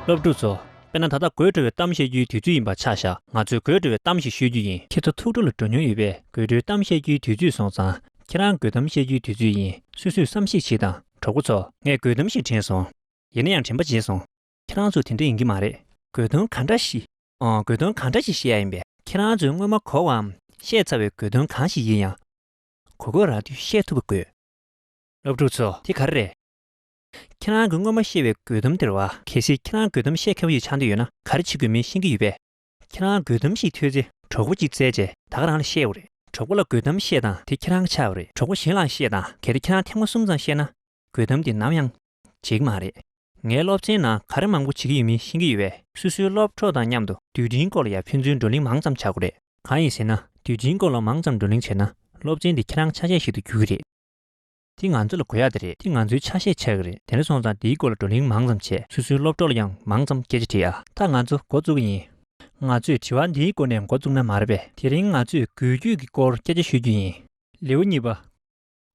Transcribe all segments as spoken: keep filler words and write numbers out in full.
སློབ་ཕྲུག་ཚོ། དཔེར་ན་ད་ལྟ་དགོད་བྲོ་བའི་གཏམ་བཤད་རྒྱུའི་དུས་ཚོད་ཡིན་པ་ཆ་བཞག་ང་ཚོས་དགོད་བྲོ་བའི་གཏམ་ཞིག་ཤོད་རྒྱུ་ཡིན། ཁྱེད་ཚོ་ཐུགས་སྤྲོ་ལ་འགྲོ་མྱོང་ཡོད་པས། དགོད་བྲོའི་གཏམ་བཤད་རྒྱུའི་དུས་ཚོད་སོང་ཙང་ཁྱེད་རང་དགོད་གཏམ་བཤད་རྒྱུའི་དུས་ཚོད་ཡིན། སོ་སོས་བསམ་གཞིག་བྱེད་དང་། གྲོགས་པོ་ཚོ། ངས་དགོད་གཏམ་ཞིག་དྲན་སོང་། ཡིན་ན་ཡང་དྲན་པ་བརྗེད་སོང་། ཁྱེད་རང་ཚོ་དེ་འདྲ་ཡིན་གྱི་མ་རེད། དགོད་གཏམ་ག་འདྲ་ཞིག་ཨང་། དགོད་གཏམ་ག་འདྲ་ཞིག་བཤད་ཡ་ཡིན་པས། ཁྱེད་རང་ཚོས་སྔོན་མ་གོ་བའམ་བཤད་ཚར་བའི་དགོད་གཏམ་གང་ཞིག་ཡིན་ཡང་། གོ་སྐབས་རག་དུས་བཤད་ཐུབ་པ་དགོས། སློབ་ཕྲུག་ཚོ། དེ་ག་རེ་རེད། ཁྱེད་རང་གིས་སྔོན་མ་བཤད་པའི་དགོད་གཏམ་དེ་རེད་བ། གལ་སྲིད་ཁྱེད་རང་དགོད་གཏམ་བཤད་མཁས་པོ་ཞིག་ཆགས་འདོད་ཡོད་ན་ག་རེ་བྱེད་དགོས་མིན་ཤེས་ཀྱི་ཡོད་པས། ཁྱེད་རང་དགོད་གཏམ་ཞིག་ཐོས་ཚེ་གྲོགས་པོ་གཅིག་བཙལ་བྱས་ད་ག་རང་ལ་བཤད་དགོས་རེད། གྲོགས་པོ་ལ་དགོད་གཏམ་བཤད་དང་དེ་ཁྱེད་རང་ཆགས་པ་རེད། གྲོགས་པོ་གཞན་ལའང་བཤད་དང་གལ་ཏེ་ཁྱེད་རང་ཐེངས་མ་གསུམ་ཙམ་བཤད་ན། དགོད་གཏམ་དེ་ནམ་ཡང་བརྗེད་ཀྱི་མ་རེད། ངའི་སློབ་ཚན་ནང་ག་རེ་མང་པོ་བྱེད་ཀྱི་ཡོད་མིན་ཤེས་ཀྱི་ཡོད་པས། སོ་སོའི་སློབ་གྲོགས་དང་མཉམ་དུ་དུས་དྲན་སྐོར་ལ་ཡང་ཕན་ཚུན་བགྲོ་གླེང་མང་ཙམ་བྱ་དགོས་རེད། གང་ཡིན་ཟེར་ན། དུས་ཆེན་སྐོར་ལ་མང་ཙམ་བགྲོ་གླེང་བྱས་ན། སློབ་ཚན་འདི་ཁྱེད་རང་ཆ་ཤས་ཤིག་ཏུ་འགྱུར་གྱི་རེད། འདི་ང་ཚོ་ལ་དགོས་ཡག་དེ་རེད། འདི་ང་ཚོའི་ཆ་ཤས་ཆགས་ཀྱི་རེད། དེ་འདྲ་སོང་ཙང་འདིའི་སྐོར་ལ་བགྲོ་གླེང་མང་ཙམ་བྱས། སོ་སོའི་སློབ་གྲོགས་ལ་ཡང་མང་ཙམ་སྐད་ཆ་དྲིས་ཨ། ད་ང་ཚོ་འགོ་བཙུགས་ཀྱི་ཡིན། ང་ཚོས་དྲི་བ་འདིའི་སྐོར་ནས་འགོ་བཙུགས་ན་མ་རེད་པས། དེ་རིང་ང་ཚོས་འགུལ་སྐྱོད་ཀྱི་སྐོར་སྐད་ཆ་ཤོད་རྒྱུ་ཡིན། ལེའུ་གཉིས་པ།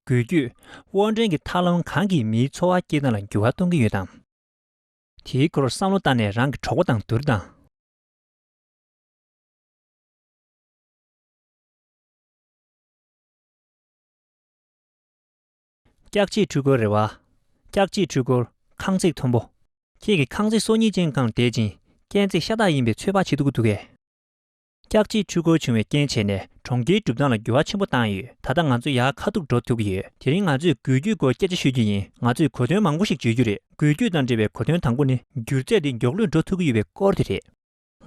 འགུལ་སྐྱོད། དབོར་འདྲེན་གྱི་ཐབས་ལམ་གང་གིས་མིའི་འཚོ་བ་སྐྱེལ་སྟངས་ལ་འགྱུར་བ་གཏོང་གི་ཡོད་དམ། དེའི་སྐོར་བསམ་བློ་བཏང་ནས་རང་གི་གྲོགས་པོ་དང་བསྡུར་དང་། ལྕགས་བྱེད་འཕྲུལ་འཁོར་རེད་བ། ལྕགས་བྱེད་འཕྲུལ་འཁོར། རྐང་རྩེད་མཐོན་པོ། ཁྱེད་ཀྱིས་རྐང་རྩེད་སོ་གཉིས་ཅན་སྒང་བསྡད་ཅིང་རྐང་རྩེད་ཤ་སྟག་ཡིན་པའི་ཚོད་དཔག་བྱེད་ཐུབ་ཀྱི་འདུག་གས། ལྕགས་བྱེད་འཕྲུལ་འཁོར་བྱུང་བའི་རྐྱེན་བྱས་ནས་གྲོང་ཁྱེར་སྒྲུབ་སྟངས་ལ་འགྱུར་བ་ཆེན་པོ་བཏང་ཡོད། ད་ལྟ་ང་ཚོ་ཡར་ཁ་ཐུག་འགྲོ་ཐུབ་ཀྱི་ཡོད། དེ་རིང་ང་ཚོས་འགུལ་སྐྱོད་སྐོར་སྐད་ཆ་ཤོད་རྒྱུ་ཡིན། ང་ཚོས་གོ་དོན་མང་པོ་ཞིག་བརྗོད་རྒྱུ་རེད། འགུལ་སྐྱོད་དང་འབྲེལ་བའི་གོ་དོན་དང་པོ་ནི་འགྱུར་ཚད་དེ་མགྱོགས་ལོས་འགྲོ་ཐུབ་ཀྱི་ཡོད་པའི་སྐོར་དེ་རེད།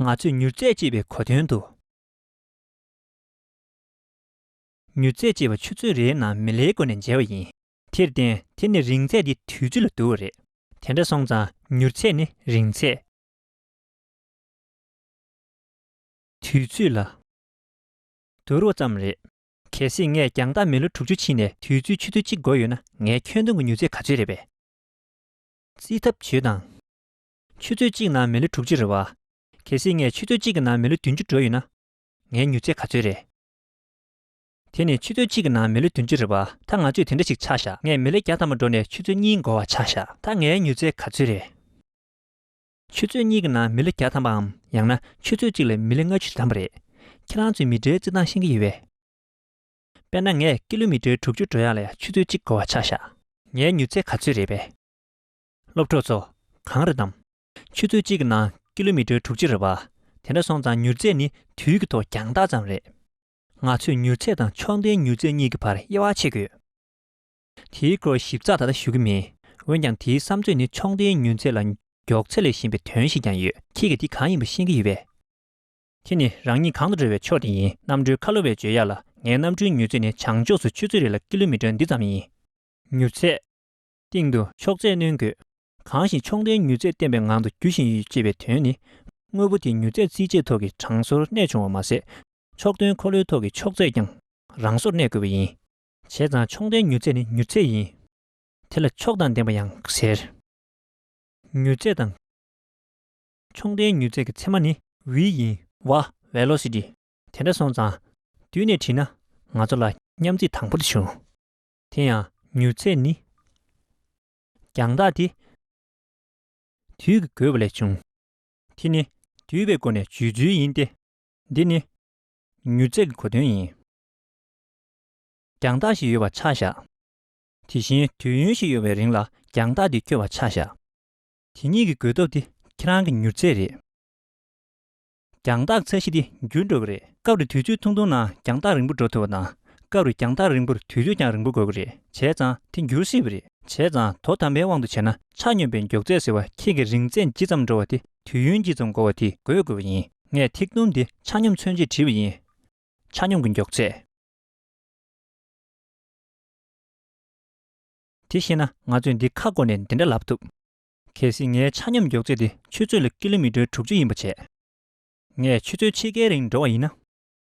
ང་ཚོས་མྱུར་ཚད་ཅེས་པའི་གོ་དོན་དུ། མྱུར་ཚད་ཅེས་པ་ཆུ་ཚོད་རེའི་ནང་མི་ལའི་སྒོ་ནས་འཇལ་བ་ཡིན། དེར་བརྟེན་དེ་ནི་རིང་ཚད་དེ་དུས་ཚོད་ལ་བསྡུ་བ་རེད། དེ་འདྲ་སོང་ཙང་མྱུར་ཚད་ནི་རིང་ཚད། དུས་ཚོད་ལ་བསྡུར་བ་ཙམ་རེད། གལ་སྲིད་ངས་རྒྱང་ཐག་མི་ལོ་དྲུག་ཅུ་ཕྱིན་ནས་དུས་ཚོད་ཆུ་ཚོད་གཅིག་འགོར་ཡོད་ན་ངའི་ཁྱོན་བསྡོམས་ཀྱི་མྱུར་ཚད་ག་ཚོད་རེད་པས། རྩིས་ཐབས་བྱོས་དང་། ཆུ་ཚོད་གཅིག་ནང་མི་ལོ་དྲུག་ཅུ་རེད་བ། གལ་སྲིད་ངས་ཆུ་ཚོད་གཅིག་གི་ནང་མི་ལོ་བདུན་ཅུ་འགྲོ་ཡོད་ན། ངའི་མྱུར་ཚད་ག་ཚོད་རེད། དེ་ནི་ཆུ་ཚོད་གཅིག་གི་ནང་མི་ལོ་བདུན་ཅུ་རེད་བ། ད་ང་ཚོས་དེ་འདྲ་ཞིག་ཆ་བཞག་ངས་མི་ལོ་བརྒྱ་ཐམ་པ་འགྲོ་ནས་ཆུ་ཚོད་གཉིས་འགོར་བ་ཆ་བཞག་ད་ངའི་མྱུར་ཚད་ག་ཚོད་རེད། ཆུ་ཚོད་གཉིས་ཀྱི་ནང་མི་ལོ་བརྒྱ་ཐམ་པའམ་ཡང་ན་ཆུ་ཚོད་གཅིག་ལ་མི་ལོ་ལྔ་བཅུ་ཐམ་པ་རེད། ཁྱེད་རང་ཚོས་མི་ཊརའི་རྩི་སྟངས་ཤེས་ཀྱི་ཡོད་པས། དཔེར་ན་ངས་ཀི་ལོ་མི་ཊར་དྲུག་ཅུ་འགྲོ་ཡག་ལ་ཆུ་ཚོད་གཅིག་འགོར་བ་ཆ་བཞག་ངའི་མྱུར་ཚད་ག་ཚོད་རེད་པས། སློབ་གྲོགས་ཚོ། གང་རེད་དམ། ཆུ་ཚོད་གཅིག་གི་ནང་ཀི་ལོ་མི་ཊར་དྲུག་ཅུ་རེད་པ། དེ་འདྲ་སོང་ཙང་མྱུར་ཚད་ནི་དུས་ཀྱི་ཐོག་རྒྱང་ཐག་ཙམ་རེད། ང་ཚོས་མྱུར་ཚད་དང་ཕྱོགས་མཐའི་མྱུར་ཚད་གཉིས་ཀྱི་བར་དབྱེ་བ་ཕྱེ་དགོས། དེའི་སྐོར་ཞིབ་ཚགས་ད་ལྟ་ཞུ་གི་མེད། འོན་ཀྱང་དེའི་བསམ་ཚོད་ནི་ཕྱོགས་མཐའི་མྱུར་ཚད་ལ་མགྱོགས་ཚད་ལས་གཞན་པའི་དོན་ཞིག་ཀྱང་ཡོད། ཁྱེད་ཀྱིས་འདི་གང་ཡིན་པ་ཤེས་ཀྱི་ཡོད་པས། དེ་ནི་རང་ཉིད་གང་དུ་འགྲོ་བའི་ཕྱོགས་དེ་ཡིན། གནམ་གྲུའི་ཁ་ལོ་བས་བརྗོད་ཡག་ལ་ངའི་གནམ་གྲུའི་མྱུར་ཚད་ནི་བྱང་ཕྱོགས་སུ་ཆུ་ཚོད་རེ་ལ་ཀི་ལོ་མི་ཊར་འདི་ཙམ་ཡིན། མྱུར་ཚད། སྟེང་དུ་ཕྱོགས་ཚད་སྣོན་དགོས། གང་ཞིག་ཕྱོགས་མཐའི་མྱུར་ཚད་བསྟན་པའི་ངང་དུ་རྒྱུ་བཞིན་ཡོད་ཅེས་པའི་དོན་ནི། དངོས་པོ་དེ་མྱུར་ཚད་རྩིས་བྱེད་ཐོག་གི་གྲངས་སོར་གནས་བྱུང་བ་མ་ཟད། ཕྱོགས་སྟོན་འཁོར་ལོའི་ཐོག་གི་ཕྱོགས་ཚད་ཀྱང་རང་སོར་གནས་དགོས་པ་ཡིན། བྱས་ཙང་ཕྱོགས་མཐའི་མྱུར་ཚད་ནི་མྱུར་ཚད་ཡིན། དེ་ལ་ཕྱོགས་དང་ལྡན་པ་ཡང་ཟེར། མྱུར་ཚད་དང་། ཕྱོགས་མཐའི་མྱུར་ཚད་ཀྱི་ཚད་མ་ནི་ཝི་ཡིན། ཝ། Velocity། དེ་འདྲ་སོང་ཙང་། བསྡུས་ནས་བྲིས་ན་ང་ཚོ་ལ་མཉམ་རྩིས་དང་པོ་དེ་བྱུང་། དེ་ཡང་མྱུར་ཚད་ནི། རྒྱང་ཐག་དེ། དུས་ཀྱི་བགོས་པ་ལས་བྱུང་། དེ་ནི་བསྡུས་པའི་སྒོ་ནས་བརྗོད་ཚུལ་ཡིན་ཏེ། འདི་ནི། མྱུར་ཚད་ཀྱི་གོ་དོན་ཡིན། རྒྱང་ཐག་ཞིག་ཡོད་པ་ཆ་བཞག་དེ་བཞིན་དུས་ཡུན་ཞིག་ཡོད་པའི་རིང་ལ་རྒྱང་ཐག་དེ་བསྐྱོད་པ་ཆ་བཞག་དེ་གཉིས་ཀྱི་བགོས་ཐོབ་དེ་ཁྱེད་རང་གི་མྱུར་ཚད་རེད། རྒྱང་ཐག་ཚད་གཞི་དེ་འགྱུར་འགྲོ་གི་རེད། སྐབས་རེ་དུས་ཚོད་ཐུང་ཐུང་ནང་རྒྱང་ཐག་རིང་པོ་འགྲོ་ཐུབ་པ་དང་། སྐབས་རེ་རྒྱང་ཐག་རིང་པོར་དུས་ཚོད་ཀྱང་རིང་པོ་འགོར་གི་རེད། བྱས་ཙང་དེ་འགྱུར་སྲིད་པ་རེད། བྱས་ཙང་དོ་དམ་པའི་དབང་དུ་བྱས་ན་ཆ་སྙོམས་པའི་མགྱོགས་ཚད་ཟེར་བ་ཁྱེད་ཀྱི་རིང་ཚད་ཇི་ཙམ་འགྲོ་བ་དེ་དུས་ཡུན་ཇི་ཙམ་འགོར་བ་དེ་བགོས་དགོས་པ་ཡིན། ངས་ཐིག་དུམ་དེ་ཆ་སྙོམས་མཚོན་བྱེད་བྲིས་པ་ཡིན། ཆ་སྙོམས་ཀྱི་མགྱོགས་ཚད། དེ་ཤེས་ན་ང་ཚོས་འདི་ཁ་བསྐོར་ནས་འདི་འདྲ་ལབ་ཐུབ། གལ་སྲིད་ངའི་ཆ་སྙོམས་མགྱོགས་ཚད་དེ་ཆུ་ཚོད་ལ་ཀི་ལོ་མི་ཊར་དྲུག་ཅུ་ཡིན་པ་བྱས། ངས་ཆུ་ཚོད་ཕྱེད་ཀའི་རིང་འགྲོ་བ་ཡིན་ན།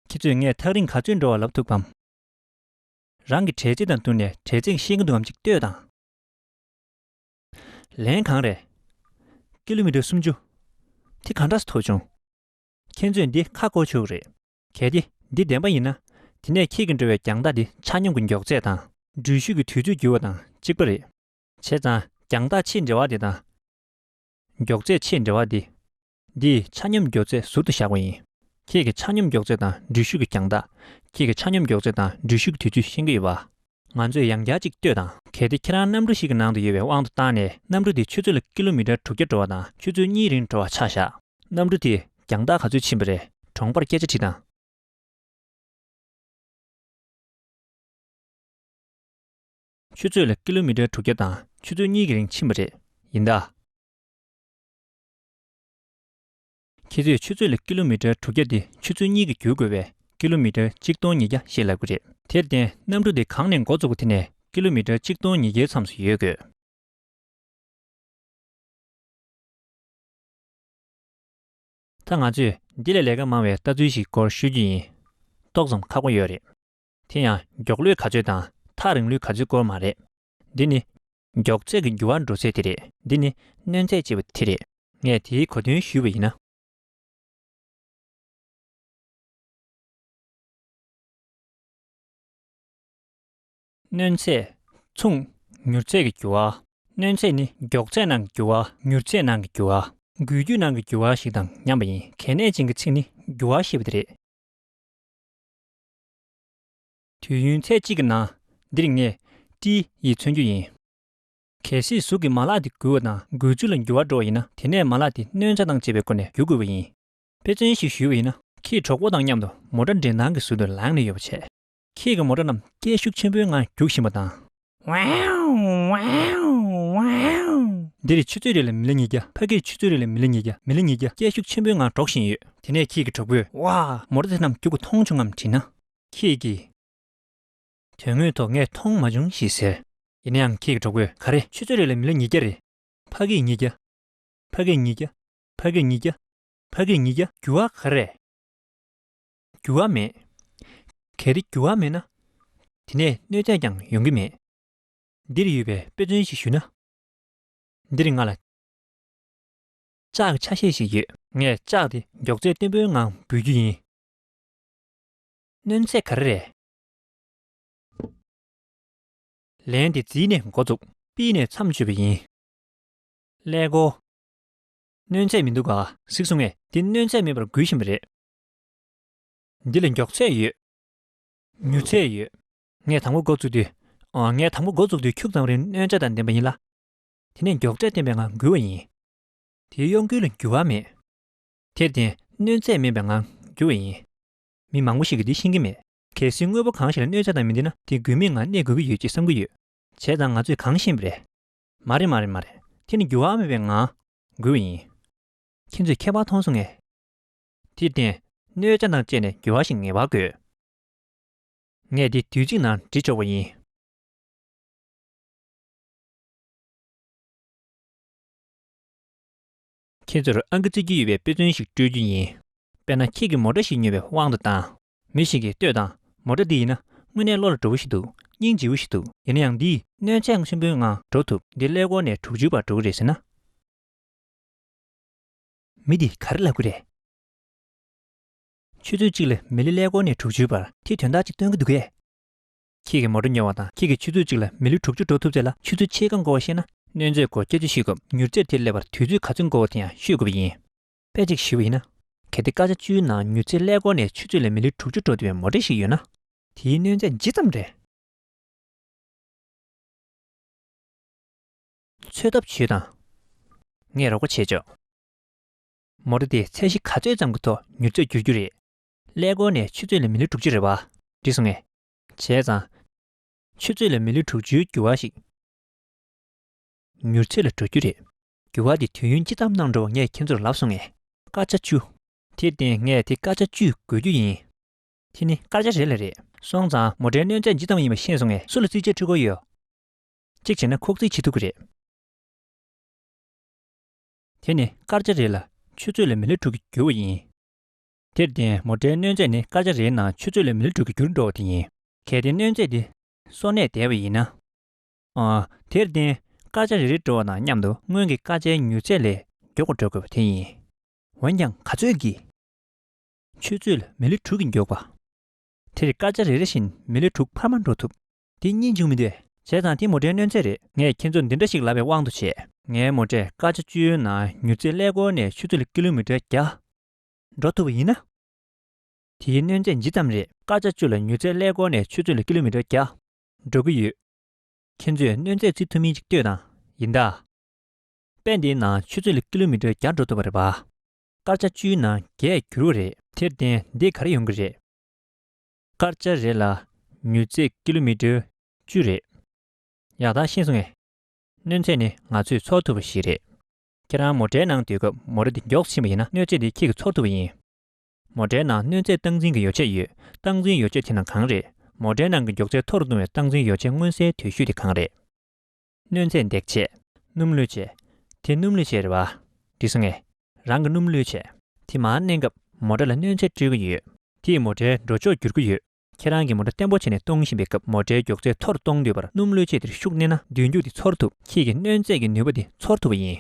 ཁྱེད་ཚོས་ངས་ཐག་རིང་ག་ཚོད་འགྲོ་བ་ལབ་ཐུབ་བམ། རང་གི་དྲན་རྩིས་དང་བསྟུན་ནས་དྲན་རྩིས་ཤེས་ཀྱི་འདུག་གམ་ཅིག་ལྟོས་དང་། ལན་གང་རེད། ཀི་ལོ་མི་ཊར་སུམ་ཅུ། དེ་ག་འདྲ་སེ་ཐོབ་བྱུང་། ཁྱེད་ཚོས་འདི་ཁ་བསྐོར་ཆོག་གི་རེད། གལ་ཏེ་འདི་བདེན་པ་ཡིན་ན། དེ་ནས་ཁྱེད་ཀྱིས་འགྲོ་བའི་རྒྱང་ཐག་དེ་ཆ་སྙོམས་ཀྱི་མགྱོགས་ཚད་དང་། འགྲུལ་བཞུད་ཀྱི་དུས་ཚོད་འགྱུར་བ་དང་གཅིག་པ་རེད། བྱས་ཙང་རྒྱང་ཐག་ཕྱེད་འབྲེལ་བ་དེ་དང་། མགྱོགས་ཚད་ཆེད་འབྲེལ་བ་འདི། འདིས་ཆ་སྙོམས་མགྱོགས་ཚད་ཟུར་དུ་བཞག་པ་ཡིན། ཁྱེད་ཀྱིས་ཆ་སྙོམས་མགྱོགས་ཚད་དང་འགྲུལ་བཞུད་ཀྱི་རྒྱང་ཐག་ཁྱེད་ཀྱིས་ཆ་སྙོམས་མགྱོགས་ཚད་དང་འགྲུལ་བཞུད་ཀྱི་དུས་ཚོད་ཤེས་ཀྱི་ཡོད་པ། ང་ཚོས་ཡང་བསྐྱར་གཅིག་ལྟོས་དང་། གལ་ཏེ་ཁྱེད་རང་གནམ་གྲུ་ཞིག་གི་ནང་དུ་ཡོད་པའི་དབང་དུ་བཏང་ནས། གནམ་གྲུ་དེ་ཆུ་ཚོད་ལ་ཀི་ལོ་མི་ཊར་དྲུག་བརྒྱ་འགྲོ་བ་དང་ཆུ་ཚོད་གཉིས་རིང་འགྲོ་བ་ཆ་བཞག་གནམ་གྲུ་དེས་རྒྱང་ཐག་ག་ཚོད་ཕྱིན་པ་རེད། གྲོང་པར་སྐད་ཆ་དྲིས་དང་། ཆུ་ཚོད་ལ་ཀི་ལོ་མི་ཊར་དྲུག་བརྒྱ་དང་ཆུ་ཚོད་གཉིས་ཀྱི་རིང་ཕྱིན་པ་རེད། ཡིན་ད། ཁྱེད་ཚོས་ཆུ་ཚོད་ལ་ཀི་ལོ་མི་ཊར་དྲུག་བརྒྱ་དེ་ཆུ་ཚོད་གཉིས་ཀྱིས་བསྒྱུར་དགོས་པས། ཀི་ལོ་མི་ཊར་གཅིག་སྟོང་ཉིས་བརྒྱ་ཞེས་ལབ་ཀྱི་རེད། དེར་བརྟེན། གནམ་གྲུ་དེ་གང་ནས་འགོ་བཙུགས་པ་དེ་ནས་ཀི་ལོ་མི་ཊར་གཅིག་སྟོང་ཉིས་བརྒྱའི་མཚམས་སུ་ཡོད་དགོས། ད་ང་ཚོས་འདི་ལས་ལས་ཀ་མང་བའི་ལྟ་ཚུལ་ཞིག་སྐོར་ཞུ་རྒྱུ་ཡིན། ཏོག་ཙམ་ཁག་པོ་ཡོད་རེད། དེ་ཡང་མགྱོགས་ལོས་ག་ཚོད་དང་ཐག་རིང་ལོས་ག་ཚོད་སྐོར་མ་རེད། འདི་ནི་མགྱོགས་ཚད་ཀྱི་འགྱུར་བ་འགྲོ་ཚད་དེ་རེད། འདི་ནི་གནོན་ཚད་ཅེས་པ་དེ་རེད། ངས་དེའི་གོ་དོན་ཞུས་པ་ཡིན་ན། གནོན་ཚད། མཚུངས། མྱུར་ཚད་ཀྱི་འགྱུར་བ། གནོན་ཚད་ནི་མགྱོགས་ཚད་ནང་གི་འགྱུར་བ། མྱུར་ཚད་ནང་གི་འགྱུར་བ། འགུལ་སྐྱོད་ནང་གི་འགྱུར་བ་ཞིག་དང་མཉམ་པ་ཡིན། གལ་གནད་ཅན་གྱི་ཚིག་ནི་འགྱུར་བ་ཞེས་པ་དེ་རེད། དུས་ཡུན་ཚད་གཅིག་གི་ནང་། འདིར་ངས་ཏི་ཡིས་མཚོན་རྒྱུ་ཡིན། གལ་སྲིད་གཟུགས་ཀྱི་མ་ལག་དེ་འགུལ་བ་དང་འགུལ་ཚུལ་ལ་འགྱུར་བ་འགྲོ་བ་ཡིན་ན། དེ་ནས་མ་ལག་དེ་གནོན་ཆ་དང་བཅས་པའི་སྒོ་ནས་བསྒྱུར་དགོས་པ་ཡིན། དཔེ་མཚོན་ཞིག་ཞུས་པ་ཡིན་ན། ཁྱེད་གྲོགས་པོ་དང་མཉམ་དུ་མོ་ཊ་འདྲེན་སྟངས་ཀྱི་ཟུར་དུ་ལངས་ནས་ཡོད་པ་བྱས། ཁྱེད་ཀྱིས་མོ་ཊ་རྣམས་སྐད་ཤུགས་ཆེན་པོའི་ངང་རྒྱུག་བཞིན་པ་དང་། འདིར་ཆུ་ཚོད་རེ་ལ་མི་ལི་ཉིས་བརྒྱ། ཕ་གིར་ཆུ་ཚོད་རེ་ལ་མི་ལི་ཉིས་བརྒྱ། མི་ལི་ཉིས་བརྒྱ་སྐད་ཤུགས་ཆེན་པོའི་ངང་སྒྲོག་བཞིན་ཡོད། དེ་ནས་ཁྱེད་ཀྱི་གྲོགས་པོས། ཝ། མོ་ཊ་དེ་རྣམས་རྒྱུག་པ་མཐོང་བྱུང་ངམ་དྲིས་ན། ཁྱེད་ཀྱིས། དོན་དངོས་ཐོག་ངས་མཐོང་མ་བྱུང་ཞེས་ཟེར། ཡིན་ན་ཡང་ཁྱེད་ཀྱི་གྲོགས་པོས། ག་རེ། ཆུ་ཚོད་རེ་ལ་མི་ལི་ཉིས་བརྒྱ་རེད། ཕ་གིར་ཉིས་བརྒྱ། ཕ་གིར་ཉིས་བརྒྱ། ཕ་གིར་ཉིས་བརྒྱ། ཕ་གིར་ཉིས་བརྒྱ། འགྱུར་བ་ག་རེ་རེད། འགྱུར་བ་མེད། གལ་ཏེ་འགྱུར་བ་མེད་ན། དེ་ནས་གནོད་འཚེ་ཀྱང་ཡོང་གི་མེད། འདིར་ཡོད་པའི་དཔེ་མཚོན་ཞིག་ཞུས་ན། འདིར་ང་ལ་ལྕགས་ཀྱི་ཆ་ཤས་ཤིག་ཡོད། ངས་ལྕགས་དེ་མགྱོགས་ཚད་བརྟན་པོའི་ངང་འབུད་རྒྱུ་ཡིན། གནོན་ཚད་ག་རེ་རེད། ལན་དེ་ཛི་ནས་འགོ་བཙུགས། པི་ནས་མཚམས་གཅོད་པ་ཡིན། ཀླད་ཀོར། གནོན་ཚད་མི་འདུག་ག་གཟིགས་སོང་ངས། འདི་གནོན་ཚད་མེད་པར་འགུལ་བཞིན་པ་རེད། འདི་ལ་མགྱོགས་ཚད་ཡོད། མྱུར་ཚད་ཡོད། ངས་དང་པོ་འགོ་བཙུགས་དུས། ཨ། ངས་དང་པོ་འགོ་བཙུགས་དུས་ཁྱུག་ཙམ་རིང་གནོན་ཚད་དང་ལྡན་པ་ཡིན་ལ། དེ་ནས་མགྱོགས་ཚད་ལྡན་པའི་ངང་འགུལ་བ་ཡིན། དེའི་གཡོ་འགུལ་ལ་འགྱུར་བ་མེད། དེར་བརྟེན་གནོན་ཚད་མེད་པའི་ངང་རྒྱུག་པ་ཡིན། མི་མང་པོ་ཞིག་གིས་འདི་ཤེས་ཀྱི་མེད། གལ་སྲིད་དངོས་པོ་གང་ཞིག་ལ་གནོད་བྱ་དང་མི་ལྡན་ན། དེ་འགུལ་མེད་ངང་གནས་དགོས་ཀྱི་ཡོད་ཅེས་བསམ་གྱི་ཡོད། བྱས་ཙང་ང་ཚོས་གང་ཤེས་པ་རེད། མ་རེད། མ་རེད། མ་རེད། དེ་ནི་འགྱུར་བ་མེད་པའི་ངང་འགུལ་བ་ཡིན། ཁྱེད་ཚོས་ཁྱད་པར་མཐོང་སོང་ངས། དེར་བརྟེན་གནོད་བྱ་དང་བཅས་ནས་འགྱུར་བ་ཞིག་ངེས་པར་དགོས། ངས་འདི་དུས་གཅིག་ནང་བྲིས་ཆོག་པ་ཡིན། ཁྱེད་ཚོར་ཨང་ཀི་བརྩི་རྒྱུ་ཡོད་པའི་དཔེ་མཚོན་ཞིག་སྤྲོད་རྒྱུ་ཡིན། དཔེར་ན་ཁྱེད་ཀྱིས་མོ་ཊ་ཞིག་ཉོས་པའི་དབང་དུ་བཏང་། མི་ཞིག་གིས་ལྟོས་དང་། མོ་ཊ་འདི་ཡིན་ན་དངོས་གནས་བློ་ལ་འགྲོ་བོ་ཞིག་འདུག་སྙིང་རྗེ་བོ་ཞིག་འདུག་ཡིན་ན་ཡང་འདིས་གནོད་འཚེ་ཆེན་པོའི་ངང་འགྲོ་ཐུབ། འདི་ཀླད་ཀོར་ནས་དྲུག་ཅུའི་བར་འགྲོ་གི་རེད་ཟེར་ན། མི་འདིས་ག་རེ་ལབ་ཀྱི་རེད། ཆུ་ཚོད་གཅིག་ལ་མི་ལི་ཀླད་ཀོར་ནས་དྲུག་ཅུའི་བར། དེས་དོན་དག་ཅིག་སྟོན་གྱི་འདུག་གས། ཁྱེད་ཀྱིས་མོ་ཊ་ཉོ་བ་དང་། ཁྱེད་ཀྱིས་ཆུ་ཚོད་གཅིག་ལ་མི་ལི་དྲུག་ཅུ་འགྲོ་ཐུབ་ཚད་ལ་ཆུ་ཚོད་ཕྱེད་ཀ་འགོར་བ་ཤེས་ན། གནོད་འཚེའི་སྐོར་སྐད་ཆ་ཤོད་སྐབས་མྱུར་ཚད་དེར་སླེབས་པར་དུས་ཚོད་ག་ཚོད་འགོར་བ་དེ་ཡང་ཤོད་དགོས་པ་ཡིན། དཔེ་གཅིག་ཞུས་པ་ཡིན་ན། གལ་ཏེ་སྐར་ཆ་བཅུའི་ནང་མྱུར་ཚད་ཀླད་ཀོར་ནས་ཆུ་ཚོད་ལ་མི་ལི་དྲུག་ཅུ་འགྲོ་ཐུབ་པའི་མོ་ཊ་ཞིག་ཡོད་ན། དེའི་གནོད་འཚེ་ཇི་ཙམ་རེད། འཚོལ་ཐབས་བྱོས་དང་། ངས་རོགས་པ་བྱས་ཆོག་མོ་ཊ་དེས་ཚད་གཞི་ག་ཚོད་ཙམ་གྱི་ཐོག་མྱུར་ཚད་བསྒྱུར་རྒྱུ་རེད། ཀླད་ཀོར་ནས་ཆུ་ཚོད་ལ་མི་ལི་དྲུག་ཅུ་རེད་པ། འགྲིག་སོང་ངས། བྱས་ཙང་། ཆུ་ཚོད་ལ་མི་ལི་དྲུག་ཅུའི་འགྱུར་བ་ཞིག་མྱུར་ཚད་ལ་འགྲོ་རྒྱུ་རེད། འགྱུར་བ་དེ་དུས་ཡུན་ཅི་ཙམ་གནང་འགྲོ་བ་ངས་ཁྱེད་ཚོར་ལབ་སོང་ངས། སྐར་ཆ་བཅུ། དེར་བརྟེན་ངས་དེ་སྐར་ཆ་བཅུས་བགོ་རྒྱུ་ཡིན། དེ་ནི་སྐར་ཆ་རེ་ལ་རེད། སོང་ཙང་མོ་ཊའི་གནོད་འཚེ་ཇི་ཙམ་ཡིན་པ་ཤེས་སོང་ངས། སུ་ལ་རྩིས་ཆད་འཕྲི་དགོས་ཡོད། གཅིག་བྱས་ན་ཁོག་རྩིས་བྱེད་ཐུབ་ཀྱི་རེད། དེ་ནི་སྐར་ཆ་རེ་ལ་ཆུ་ཚོད་ལ་མི་ལི་དྲུག་གི་འགྱུར་བ་ཡིན། དེར་བརྟེན་མོ་ཊའི་གནོད་འཚེ་ནི་སྐར་ཆ་རེའི་ནང་ཆུ་ཚོད་ལ་མི་ལི་དྲུག་གི་འགྱུར་འགྲོ་བ་དེ་ཡིན། གལ་ཏེ་གནོད་འཚེ་དེ་སོར་གནས་བསྡད་པ་ཡིན་ན། ཨ། དེར་བརྟེན་སྐར་ཆ་རེ་རེ་འགྲོ་བ་དང་མཉམ་དུ་སྔོན་གྱི་སྐར་ཆའི་མྱུར་ཚད་ལས་མགྱོགས་པར་འགྲོ་དགོས་པ་དེ་ཡིན། འོན་ཀྱང་ག་ཚོད་ཀྱིས། ཆུ་ཚོད་ལ་མི་ལི་དྲུག་གིས་མགྱོགས་པ། དེར་སྐར་ཆ་རེ་རེ་བཞིན་མི་ལི་དྲུག་འཕར་མ་འགྲོ་ཐུབ། དེ་རྙེད་བྱུང་མི་འདུག་བྱས་ཙང་དེ་མོ་ཊའི་གནོད་འཚེ་རེད། ངས་ཁྱེད་ཚོར་འདི་འདྲ་ཞིག་ལབ་པའི་དབང་དུ་བྱས། ངའི་མོ་ཊས་སྐར་ཆ་བཅུའི་ནང་མྱུར་ཚད་ཀླད་ཀོར་ནས་ཆུ་ཚོད་ལ་ཀི་ལོ་མི་ཊར་བརྒྱ་འགྲོ་ཐུབ་པ་ཡིན་ན། དེའི་གནོད་འཚེ་ཇི་ཙམ་རེད། སྐར་ཆ་བཅུ་ལ་མྱུར་ཚད་ཀླད་ཀོར་ནས་ཆུ་ཚོད་ལ་ཀི་ལོ་མི་ཊར་བརྒྱ་འགྲོ་གི་ཡོད། ཁྱེད་ཚོས་གནོད་འཚེ་བརྩི་ཐུབ་མིན་ཅིག་ལྟོས་དང་། ཡིན་ད། དཔེ་འདིའི་ནང་ཆུ་ཚོད་ལ་ཀི་ལོ་མི་ཊར་བརྒྱ་འགྲོ་ཐུབ་པ་རེད་པ། སྐར་ཆ་བཅུའི་ནང་བརྒྱས་འགྱུར་བ་རེད། དེར་བརྟེན་འདི་ག་རེ་ཡོང་གི་རེད། སྐར་ཆ་རེ་ལ་མྱུར་ཚད་ཀི་ལོ་མི་ཊར་བཅུ་རེད། ཡག་ཐག་ཤེས་སོང་ངས། གནོད་འཚེ་ནི་ང་ཚོས་ཚོར་ཐུབ་པ་ཞིག་རེད། ཁྱེད་རང་མོ་ཊའི་ནང་སྡོད་སྐབས་མོ་ཊ་དེ་མགྱོགས་ཕྱིན་པ་ཡིན་ན་གནོད་འཚེ་དེ་ཁྱེད་ཀྱིས་ཚོར་ཐུབ་པ་ཡིན། མོ་ཊའི་ནང་གནོད་འཚེ་སྟངས་འཛིན་གྱི་ཡོ་བྱད་ཡོད། སྟངས་འཛིན་ཡོ་བྱད་དེ་ནང་གང་རེད། མོ་ཊའི་ནང་གི་མགྱོགས་ཚད་མཐོ་རུ་གཏོང་བའི་སྟངས་འཛིན་ཡོ་བྱད་མངོན་གསལ་དོད་ཤོས་དེ་གང་རེད། གནོད་འཚེ་འདེགས་བྱེད། སྣུམ་གློད་བྱེད། དེ་སྣུམ་གློད་བྱེད་རེད་པ། འགྲིག་སོང་ངས། རང་གི་སྣུམ་གློད་བྱེད། དེ་མར་མནན་སྐབས་མོ་ཊ་ལ་གནོད་འཚེ་སྤྲོད་ཀྱི་ཡོད། དེས་མོ་ཊའི་འགྲོ་ཕྱོགས་བསྒྱུར་གྱི་ཡོད། ཁྱེད་རང་གིས་མོ་ཊ་བརྟན་པོ་བྱས་ནས་གཏོང་བཞིན་པའི་སྐབས་མོ་ཊའི་མགྱོགས་ཚད་མཐོ་རུ་གཏོང་འདོད་པར་སྣུམ་གློད་བྱེད་དེར་ཤུགས་བསྣན་ན་མདུན་སྐྱོད་དེ་ཚོར་ཐུབ། ཁྱེད་ཀྱིས་གནོད་འཚེ་གི་ནུས་པ་དེ་ཚོར་ཐུབ་པ་ཡིན།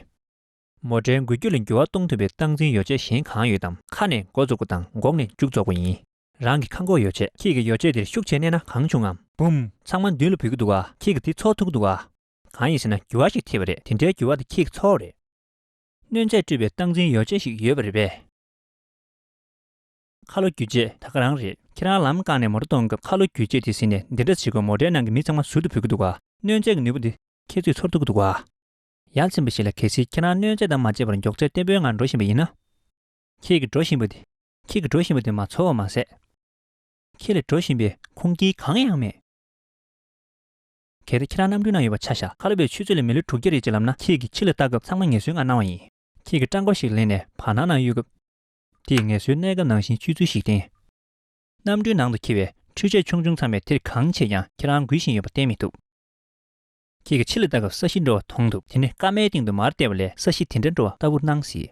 མོ་ཊའི་འགུལ་སྐྱོད་ལ་འགྱུར་བ་གཏོང་ཐུབ་པའི་སྟངས་འཛིན་ཡོ་བྱད་གཞན་གང་ཡོད་དམ། ཁ་ནས་འགོ་བཙུགས་པ་དང་འགོག་ནས་མཇུག་རྫོགས་པ་ཡིན། རང་གི་ཁ་འགོག་ཡོ་བྱད། ཁྱེད་ཀྱིས་ཡོ་བྱད་དེར་ཤུགས་ཆེ་མནན་ན་གང་བྱུང་ངམ། བུམ། ཚང་མ་མདུན་ལ་བུད་ཀྱི་འདུག་ག་ཁྱེད་ཀྱིས་དེ་ཚོར་ཐུབ་ཀྱི་འདུག་ག་གང་ཡིན་ཟེར་ན་འགྱུར་བ་ཞིག་ཐེབས་པ་རེད། དེ་འདྲའི་འགྱུར་བ་དེ་ཁྱེད་ཀྱིས་ཚོར་བ་རེད། གནོད་འཚེ་སྤྲོད་པའི་སྟངས་འཛིན་ཡོ་བྱད་ཞིག་ཡོད་པ་རེད་པས། ཁ་ལོ་སྒྱུར་བྱེད་ད་ག་རང་རེད། ཁྱེད་རང་ལམ་བཀག་ནས་མོ་ཊ་གཏོང་སྐབས་ཁ་ལོ་སྒྱུར་བྱེད་དེ་ཟིན་ནས་འདི་འདྲ་བྱེད་དགོས། མོ་ཊའི་ནང་གི་མི་ཚང་མ་ཟུར་དུ་བུད་ཀྱི་འདུག་ག་གནོད་འཚེ་གི་ནུས་པ་དེ་ཁྱེད་ཚོས་ཚོར་ཐུབ་ཀྱི་འདུག་ག་ཡ་མཚན་པ་ཞིག་ལ། གལ་སྲིད་ཁྱེད་རང་གནོད་འཚེ་དང་མ་བརྗེད་པར་མགྱོགས་ཚད་བརྟན་པོའི་ངང་འགྲོ་བཞིན་པ་ཡིན་ན། ཁྱེད་ཀྱིས་འགྲོ་བཞིན་པ་དེ། ཁྱེད་ཀྱིས་འགྲོ་བཞིན་པ་དེ་མ་ཚོར་བ་མ་ཟད། ཁྱེད་ལ་འགྲོ་བཞིན་པའི་ཁུངས་སྐྱེལ་གང་ཡང་མེད། གལ་ཏེ་ཁྱེད་རང་གནམ་གྲུའི་ནང་ཡོད་པ་ཆ་བཞག་ཁ་ལོ་བས་ཆུ་ཚོད་ལ་མི་ལོ་དྲུག་བརྒྱ་རེད་ཅེས་ལབ་ན། ཁྱེད་ཀྱིས་ཕྱི་ལ་ལྟ་སྐབས་ཚང་མ་ངལ་གསོའི་ངང་སྣང་བ་ཡིན། ཁྱེད་ཀྱིས་སྤྲང་པོ་ཞིག་ལེན་ནས་བར་སྣང་ནང་གཡུག་སྐབས། དེས་ངལ་གསོའི་གནས་སྐབས་ནང་བཞིན་སྤྱོད་ཚུལ་ཞིག་བསྟན། གནམ་གྲུའི་ནང་དུ་འཁྱེར་བའི་འཕྲུལ་ཆས་ཆུང་ཆུང་ཚང་མས་དེར་གང་བྱེད་ཀྱང་ཁྱེད་རང་འགུལ་བཞིན་ཡོད་པ་བསྟན་མི་ཐུབ། ཁྱེད་ཀྱིས་ཕྱི་ལ་ལྟ་སྐབས་ས་གཞི་འདྲ་བ་མཐོང་ཐུབ། དེ་ནི་སྐར་མའི་སྟེང་དུ་མར་བལྟས་པ་ལས་ས་གཞི་དེ་འདྲ་འདྲ་བ་ལྟ་བུར་སྣང་སྲིད།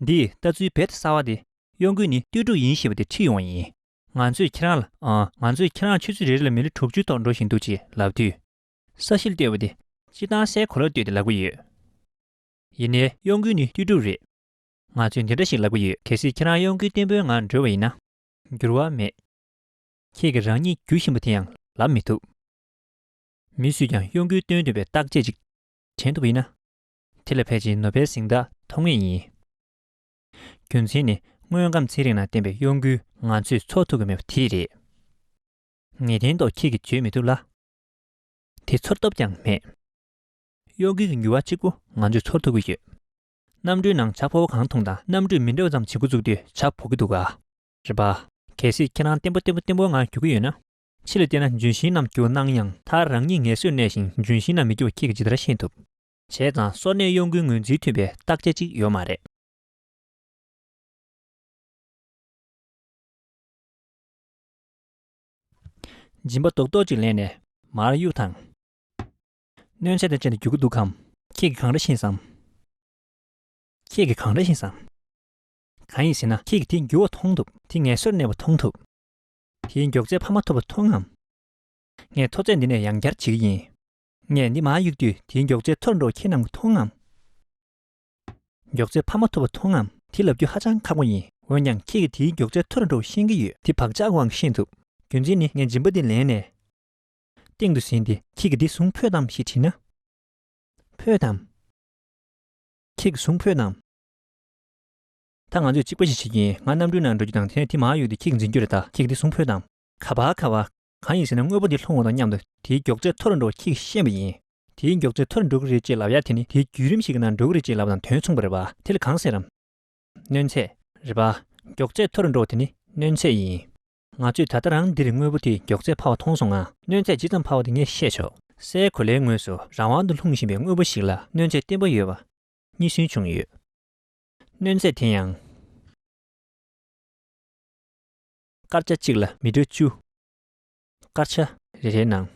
འདིས་ལྟ་ཚུལ་རྦད་དེ་གསར་བ་སྟེ། གཡོ་འགུལ་ནི་ལྟོས་གྲུབ་ཡིན་ཞེས་པ་དེ་ཁྲིད་ཡོང་བ་ཡིན། ང་ཚོས་ཁྱེད་རང་ལ། ཨང་། ང་ཚོས་ཁྱེད་རང་ཆུ་ཚོད་རེ་རེ་ལ་མི་ལོ་དྲུག་ཅུ་ཐོག་འགྲོ་བཞིན་འདུག་ཅེས་ལབ་དུས། ས་གཞིར་ལྟོས་པ་དེ། སྤྱིར་བཏང་སའི་གོ་ལར་ལྟོས་ཏེ་ལབ་ཀྱི་ཡོད། ཡིན་ནའི་གཡོ་འགུལ་ནི་ལྟོས་གྲུབ་རེད། ང་ཚོས་འདི་འདྲ་ཞིག་ལབ་ཀྱི་ཡོད། གལ་སྲིད་ཁྱེད་རང་གཡོ་འགུལ་བརྟན་པོའི་ངང་འགྲོ་བ་ཡིན་ན། འགྱུར་བ་མེད། ཁྱེད་ཀྱིས་རང་ཉིད་རྒྱུ་བཞིན་པ་དེ་ཡང་ལབ་མི་ཐུབ། མི་སུས་ཀྱང་གཡོ་འགུལ་སྟོན་ཐུབ་པའི་བརྟག་དཔྱད་ཅིག་དྲན་ཐུབ་པ་ཡིན་ན། དེ་ལ་ཕལ་ཆེར་ནོ་བེལ་གཟེངས་རྟགས་ཐོབ་ངེས་ཡིན། རྒྱུ་མཚན་ནི་དངོས་ཁམས་ཚན་རིག་ནང་བསྟན་པའི་གཡོ་འགུལ་ང་ཚོས་ཚོར་ཐུབ་ཀྱི་མེད་པ་དེ་རེད། ངེས་གཏན་ཐོག་ཁྱེད་ཀྱིས་བརྗོད་མི་ཐུབ་ལ། དེ་ཚོར་སྟོབས་ཀྱང་མེད། གཡོ་འགུལ་གྱི་འགྱུར་བ་གཅིག་པུ་ང་ཚོས་ཚོར་ཐུབ་ཀྱི་ཡོད། གནམ་གྲུའི་ནང་བྱ་ཕོར་པ་གང་མཐོང་དང་གནམ་གྲུས་མི་འདྲ་བ་ཙམ་བྱེད་འགོ་བཙུགས་དུས་བྱ་བོར་གྱི་འདུག་ག་རེད་པ། གལ་སྲིད་ཁྱེད་རང་བརྟན་པོ་བརྟན་པོ་བརྟན་པོའི་ངང་རྒྱུག་གི་ཡོད་ན། ཕྱི་ལ་བལྟས་ན་ལྗོན་ཤིང་རྣམས་རྒྱུག་སྣང་ཡང་མཐར་རང་ཉིད་ངལ་གསོས་གནས་ཤིང་ལྗོན་ཤིང་རྣམས་མི་རྒྱུག་པ་ཁྱེད་ཀྱིས་ཇི་ལྟར་ཤེས་ཐུབ། བྱས་ཙང་སོར་གནས་གཡོ་འགུལ་ངོས་འཛིན་ཐུབ་པའི་བརྟག་དཔྱད་ཅིག་ཡོད་མ་རེད། སྦྱིན་པ་རྡོག་རྡོག་ཅིག་ལེན་ནས་མར་གཡུག་དང་། གནོད་འཚེ་དང་བཅས་ནས་རྒྱུག་གི་འདུག་གམ། ཁྱེད་ཀྱིས་གང་འདྲ་ཤེས་སམ། ཁྱེད་ཀྱིས་གང་འདྲ་ཤེས་སམ། གང་ཡིན་ཟེར་ན་ཁྱེད་ཀྱིས་དེའི་འགྱུར་བ་མཐོང་ཐུབ། དེ་ངལ་གསོར་གནས་པ་མཐོང་ཐུབ། དེའི་མགྱོགས་ཚད་འཕར་མ་ཐུབ་པ་མཐོང་ངམ། ངས་མཐོ་ཚད་འདི་ནས་ཡང་བསྐྱར་བྱེད་ཀྱི་ཡིན། ངས་འདི་མར་གཡུག་དུས་དེའི་མགྱོགས་ཚད་མཐོ་རུ་འགྲོ་བ་ཁྱེད་རྣམས་ཀྱིས་མཐོང་ངམ། མགྱོགས་ཚད་འཕར་མ་ཐུབ་པ་མཐོང་ངམ། དེ་ལབ་རྒྱུ་ཧ་ཅང་ཁག་པོ་ཡིན། འོན་ཀྱང་ཁྱེད་ཀྱིས་དེའི་མགྱོགས་ཚད་མཐོ་རུ་འགྲོ་བ་ཤེས་ཀྱི་ཡོད། དེ་བག་ཆགས་དབང་གིས་ཤེས་ཐུབ། རྒྱུ་མཚན་ནི་ངས་སྦྱིན་པ་འདི་ལེན་ནས། སྟེང་དུ་ཟིན་ཏེ་ཁྱེད་ཀྱིས་འདི་བཟུང་ཕོད་དམ་ཞེས་དྲིས་ན། ཕོད་དམ། ཁྱེད་ཀྱིས་བཟུང་ཕོད་དམ། ད་ང་ཚོས་གཅིག་པ་ཞིག་བྱེད་ཀྱི་ཡིན། ང་གནམ་གྲུའི་ནང་འགྲོ་རྒྱུ་དང་དེ་ནས་དེ་མར་གཡུག་སྟེ་ཁྱེད་ཀྱིས་འཛིན་རྒྱུ་རེད། ད་ཁྱེད་ཀྱིས་འདི་བཟུང་ཕོད་དམ། ག་པར་ག་པར། གང་ཡིན་ཟེར་ན་དངོས་པོ་འདི་ལྷུང་བ་དང་མཉམ་དུ་དེའི་མགྱོགས་ཚད་མཐོ་རུ་འགྲོ་བ་ཁྱེད་ཀྱིས་ཤེས་པ་ཡིན། དེའི་མགྱོགས་ཚད་མཐོ་རུ་འགྲོ་གི་རེད་ཅེས་ལབ་ཡ་དེ་ནི་དེའི་བརྒྱུད་རིམ་ཞིག་གི་ནང་འགྲོ་གི་རེད་ཅེས་ལབ་པ་དང་དོན་མཚུངས་པ་རེད་པ། དེ་ལ་གང་ཟེར་རམ། གནོད་འཚེ། རེད་པ། མགྱོགས་ཚད་མཐོ་རུ་འགྲོ་བ་དེ་ནི་གནོད་འཚེ་ཡིན། ང་ཚོས་ད་ལྟ་རང་འདིར་དངོས་པོ་དེའི་མགྱོགས་ཚད་འཕར་བ་མཐོང་སོང་ང་། གནོད་འཚེ་ཇི་ཙམ་འཕར་བ་དེ་ངས་ཤེས་ཆོག་སའི་གོ་ལའི་ངོས་སུ་རང་དབང་དུ་ལྷུང་བཞིན་པའི་དངོས་པོ་ཞིག་ལ་གནོད་འཚེ་བརྟན་པོ་ཡོད་པ་རྙེད་སོན་བྱུང་ཡོད། གནོད་འཚེ་དེ་ཡང་། སྐར་ཆ་གཅིག་ལ་མི་ཊར་བཅུ། སྐར་ཆ་རེ་རེའི་ནང་།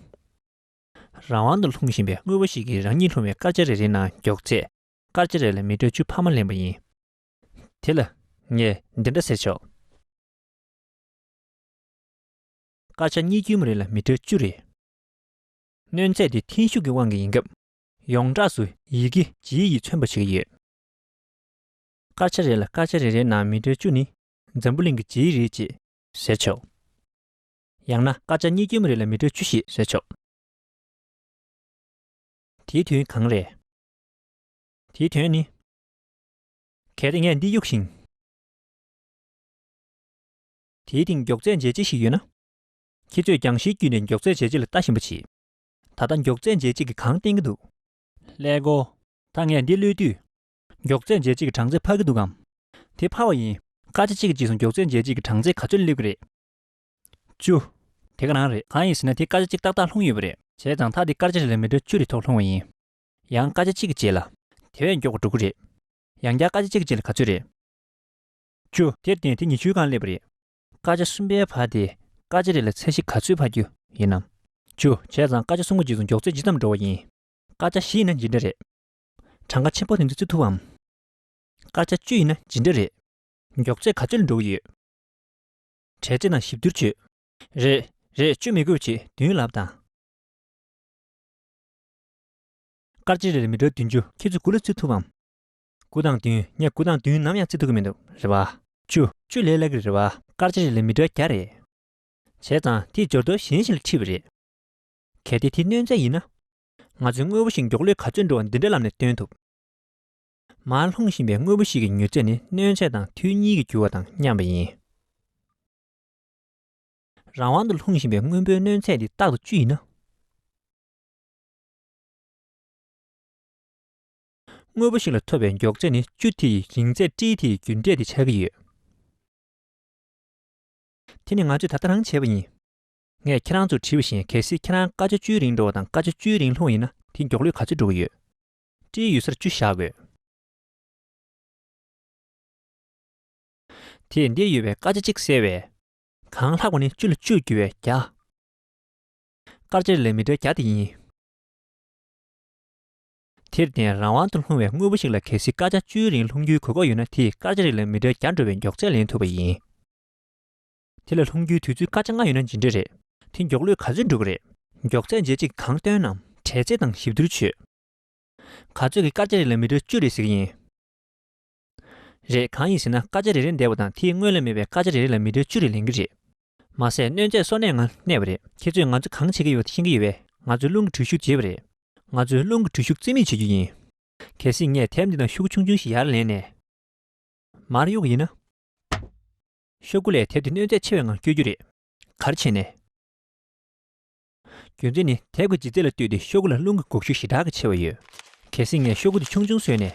རང་དབང་དུ་ལྷུང་བཞིན་པའི་དངོས་པོ་ཞིག་གིས་རང་ཉིད་ལྷུང་བའི་སྐར་ཆ་རེ་རེའི་ནང་མགྱོགས་ཚད་སྐར་ཆ་རེ་ལ་མི་ཊར་བཅུ་འཕར་མ་ལེན་པ་ཡིན། དེ་ལ་ངས་འདི་འདྲ་ཟེར་ཆོག་སྐར་ཆ་གཉིས་རྒྱུན་མ་རེ་ལ་མི་ཊར་བཅུ་རེད། གནོད་འཚེ་དེ་འཐེན་ཤུགས་ཀྱི་དབང་གིས་ཡིན་སྐབས། ཡོངས་གྲགས་སུ་ཡི་གེ་ཇི་ཡིས་མཚོན་པ་བྱེད་ཀྱི་ཡོད། སྐར་ཆ་རེ་ལ་སྐར་ཆ་རེ་རེའི་ནང་མི་ཊར་བཅུ་ནི་འཛམ་བུ་གླིང་གི་ཇི་རེད་ཅེས་ཟེར་ཆོག་ཡང་ན་སྐར་ཆ་གཉིས་རྒྱུན་མ་རེ་ལ་མི་ཊར་བཅུ་ཞེས་ཟེར་ཆོག་དེའི་དོན་གང་རེད། དེའི་དོན་ནི། གལ་ཏེ་ངས་འདི་གཡུགས་ཤིང་། དེའི་སྟེང་མགྱོགས་ཚད་འཇལ་བྱེད་ཞིག་ཡོད་ན། ཁྱེད་ཚོས་རྒྱང་ཤེལ་བརྒྱུད་ནས་མགྱོགས་ཚད་འཇལ་བྱེད་ལ་ལྟ་བཞིན་པ་གྱིས། ད་ལྟ་མགྱོགས་ཚད་འཇལ་བྱེད་ཀྱིས་གང་སྟོན་གྱི་འདུག་ཀླད་ཀོར། ད་ངས་འདི་གློད་དུས། མགྱོགས་ཚད་འཇལ་བྱེད་ཀྱི་གྲངས་ཚད་འཕར་གྱི་འདུག་གམ། དེ་འཕར་བ་ཡིན། སྐར་ཆ་གཅིག་གི་རྗེས་སུ་མགྱོགས་ཚད་འཇལ་བྱེད་ཀྱི་གྲངས་ཚད་ག་ཚོད་སླེབས་ཀྱི་རེད། བཅུ། དེ་ག་རང་རེད། གང་ཡིན་ཟེར་ན་དེ་སྐར་ཆ་གཅིག་ཏག་ཏག་ལྷུང་ཡོད་པ་རེད། བྱས་ཙང་ད་དེ་སྐར་ཆ་རེ་ལ་མི་ཊར་བཅུ་རེ་ཐོག་ལྷུང་བ་ཡིན། ཡང་སྐར་ཆ་གཅིག་གི་རྗེས་ལ། དེ་བས་མགྱོགས་པར་འགྲོ་གི་རེད། ཡང་བསྐྱར་སྐར་ཆ་གཅིག་གི་རྗེས་ལ་ག་ཚོད་རེད། བཅུ། དེར་བརྟེན་དེ་ཉི་ཤུའི་སྒང་སླེབས་པ་རེད། སྐར་ཆ་གསུམ་པའི་བར་དེ་སྐར་ཆ་རེ་ལ་ཚད་གཞི་ག་ཚོད་འཕར་རྒྱུ་ཡིན་ནམ། བཅུ། བྱས་ཙང་སྐར་ཆ་གསུམ་གྱི་རྗེས་སུ་མགྱོགས་ཚད་ཇི་ཙམ་འགྲོ་བ་ཡིན། སྐར་ཆ་བཞི་ཡིན་ན་ཇི་འདྲ་རེད། གྲངས་ཀ་ཆེན་པོ་དེ་ཚོ་བརྩི་ཐུབ་བམ། སྐར་ཆ་བཅུ་ཡིན་ན་ཇི་འདྲ་རེད། མགྱོགས་ཚད་ག་ཚོད་ལ་འགྲོ་གི་ཡོད། གྲས་ཚད་དང་ཞིབ་བསྡུར་བྱོས། རེད། རེད། བཅུ་མི་དགོས་པ་བྱེད། བདུན་ལབ་དང་། སྐར་ཆ་རེ་ལ་མི་ཊར་བདུན་ཅུ། ཁྱེད་ཚོས་དགུ་ལ་བརྩི་ཐུབ་བམ། དགུ་དང་བདུན། ངས་དགུ་དང་བདུན་ནམ་ཡང་བརྩི་ཐུབ་ཀྱི་མི་འདུག་རེད་པ། བཅུ། བཅུ་ལས་སླ་གི་རེད་པ། སྐར་ཆ་རེ་ལ་མི་ཊར་བརྒྱ་རེད། བྱས་ཙང་དེའི་སྦྱོར་སྡོད་གཞན་ཞིག་ལ་འཁྲིད་པ་རེད། གལ་ཏེ་དེ་གནོན་ཚད་ཡིན་ན། ང་ཚོས་དངོས་པོ་ཞིག་མགྱོགས་ལོས་ག་ཚོད་འགྲོ་བ་འདི་འདྲའི་ལམ་ནས་སྟོན་ཐུབ། མར་ལྷུང་བཞིན་པའི་དངོས་པོ་ཞིག་གི་མྱུར་ཚད་ནི་གནོན་ཚད་དང་དུས་གཉིས་ཀྱི་འགྱུར་བ་དང་མཉམ་པ་ཡིན། རང་དབང་དུ་ལྷུང་བཞིན་པའི་སྔོན་པོའི་གནོན་ཚད་འདི་རྟག་ཏུ་བཅུ་ཡིན་ན། དངོས་པོ་ཞིག་ལ་ཐོབ་པའི་མགྱོགས་ཚད་ནི་བཅུ་དེ་ཡི་རིང་ཚད་ཏྲི་དེ་ཡི་རྒྱུ་འབྲས་དེ་ཆགས་ཀྱི་ཡོད། དེ་ནི་ང་ཚོས་ད་ལྟ་རང་བྱས་པ་ཡིན། ངས་ཁྱེད་རང་ཚོར་དྲིས་པ་བཞིན་གལ་སྲིད་ཁྱེད་རང་སྐར་ཆ་བཅུའི་རིང་འགྲོ་བ་དང་སྐར་ཆ་བཅུའི་རིང་ལྷུང་བ་ཡིན་ན་དེ་མགྱོགས་ལོས་ག་ཚོད་འགྲོ་གི་ཡོད། ཏྲིའི་ཡོད་སར་བཅུ་བཞག་དགོས། དེས་འདིར་ཡོད་པའི་སྐར་ཆ་གཅིག་བསལ་བས། གང་ལྷག་པ་ནི་བཅུ་ལ་བཅུ་བརྒྱུད་པའི་བརྒྱ། སྐར་ཆ་རེ་ལ་མི་ཊར་བརྒྱ་དེ་ཡིན། དེར་བརྟེན་རང་དབང་དུ་ལྷུང་བའི་དངོས་པོ་ཞིག་ལ་གལ་སྲིད་སྐར་ཆ་བཅུའི་རིང་ལྷུང་རྒྱུའི་གོ་སྐབས་ཡོད་ན་དེས་སྐར་ཆ་རེ་ལ་མི་ཊར་བརྒྱ་འགྲོ་བའི་མགྱོགས་ཚད་ལེན་ཐུབ་པ་ཡིན། དེ་ལ་ལྷུང་རྒྱུའི་དུས་ཚོད་སྐར་ཆ་ལྔ་ཡོད་ན་ཇི་འདྲ་རེད། དེ་མགྱོགས་ལོས་ག་ཚོད་འགྲོ་གི་རེད། མགྱོགས་ཚད་འཇལ་བྱེད་ཀྱིས་གང་སྟོན་ནམ། གྲས་ཚད་དང་ཞིབ་བསྡུར་བྱོས། ག་ཚོད་ཀྱིས་སྐར་ཆ་རེ་ལ་མི་ཊར་བཅུ་རེད་ཟེར་གྱི་ཡིན། རེད། གང་ཡིན་ཟེར་ན་སྐར་ཆ་རེ་རེ་འདས་པ་དང་དེའི་སྔོན་ལ་མེད་པའི་སྐར་ཆ་རེ་རེ་ལ་མི་ཊར་བཅུ་རེ་ལེན་གྱི་རེད། མ་ཟད་གནོན་ཚད་སོར་གནས་ངང་གནས་པ་རེད། ཁྱེད་ཚོས་ང་ཚོ་གང་བྱེད་ཀྱི་ཡོད་པ་ཤེས་ཀྱི་ཡོད་པས། ང་ཚོས་རླུང་གི་གྲུ་ཤུགས་བརྗེས་པ་རེད། ང་ཚོས་རླུང་གི་གྲུ་ཤུགས་རྩིས་མེད་བྱེད་རྒྱུ་ཡིན། གལ་སྲིད་ངས་དེབ་འདི་ནང་ཤོག་གུ་ཆུང་ཆུང་ཞིག་ཡར་ལེན་ནས། མར་གཡུག་ཡིན་ན། ཤོག་གུ་ལས་དེབ་འདི་གནོན་ཚད་ཆེ་བའི་ངང་བསྐྱོད་རྒྱུ་རེད། ག་རེ་བྱས་ནས། རྒྱུ་མཚན་ནི་དེབ་ཀྱི་ལྗིད་ཚད་ལ་ལྟོས་ཏེ་ཤོག་གུ་ལ་རླུང་གི་འགུག་ཤུགས་ཞེ་དྲག་གི་ཆེ་བ་ཡོད། གལ་སྲིད་ངས་ཤོག་གུ་དེ་ཆུང་ཆུང་བཟོས་ནས།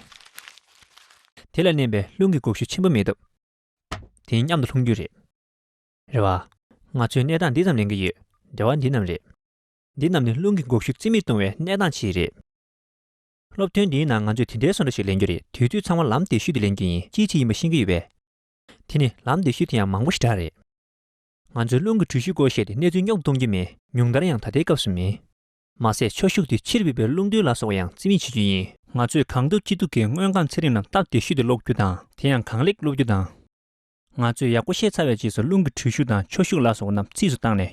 དེ་ལ་བརྣན་པའི་རླུང་གི་འགུག་ཤུགས་ཆེན་པོ་མེད་སྟབས། དེ་མཉམ་དུ་ལྷུང་རྒྱུ་རེད། རེད་བ། ང་ཚོས་གནས་སྟངས་འདི་ཙམ་ལེན་གྱི་ཡོད། འབྲེལ་བ་འདི་རྣམས་རེད། འདི་རྣམས་ནི་རླུང་གི་འགུག་ཤུགས་རྩིས་མེད་གཏོང་བའི་གནས་སྟངས་ཅིག་རེད། སློབ་ཐུན་འདིའི་ནང་ང་ཚོས་དེ་འདྲའི་བཟོ་འདྲ་ཞིག་ལེན་རྒྱུ་རེད། དུས་ཚོད་ཚང་མ་ལམ་བདེ་ཤོས་དེ་ལེན་རྒྱུ་ཡིན། ཅིའི་ཕྱིར་ཡིན་པ་ཤེས་ཀྱི་ཡོད་པས། དེ་ནི་ལམ་བདེ་ཤོས་དེ་ཡང་མང་པོ་ཞེ་དྲག་རེད། ང་ཚོས་རླུང་གི་གྲུ་ཤུགས་སྐོར་བཤད་དེ་གནས་ཚུལ་རྙོག་གཏོང་རྒྱུ་མེད། ཉུང་མཐར་ཡང་ད་ལྟའི་སྐབས་སུ་མིན། མ་ཟད་ཕྱོགས་ཤུགས་དེ་ཕྱིར་འབུད་པའི་རླུང་རྡུལ་ལ་སོགས་པ་ཡང་རྩིས་མེད་བྱེད་རྒྱུ་ཡིན། ང་ཚོས་གང་ཐུབ་ཅི་ཐུབ་ཀྱིས་མངོན་གང་ཚད་རིམ་རྣམས་སྟབས་བདེ་ཤོས་དེ་ཀློག་རྒྱུ་དང་དེ་ཡང་གང་ལེགས་ཀློག་རྒྱུ་དང་། ང་ཚོས་ཡག་པོ་ཤེས་ཚར་བའི་རྗེས་སུ་རླུང་གི་གྲུ་ཤུགས་དང་ཕྱོགས་ཤུགས་ལ་སོགས་པ་རྣམས་རྩིས་སུ་བཏང་ནས།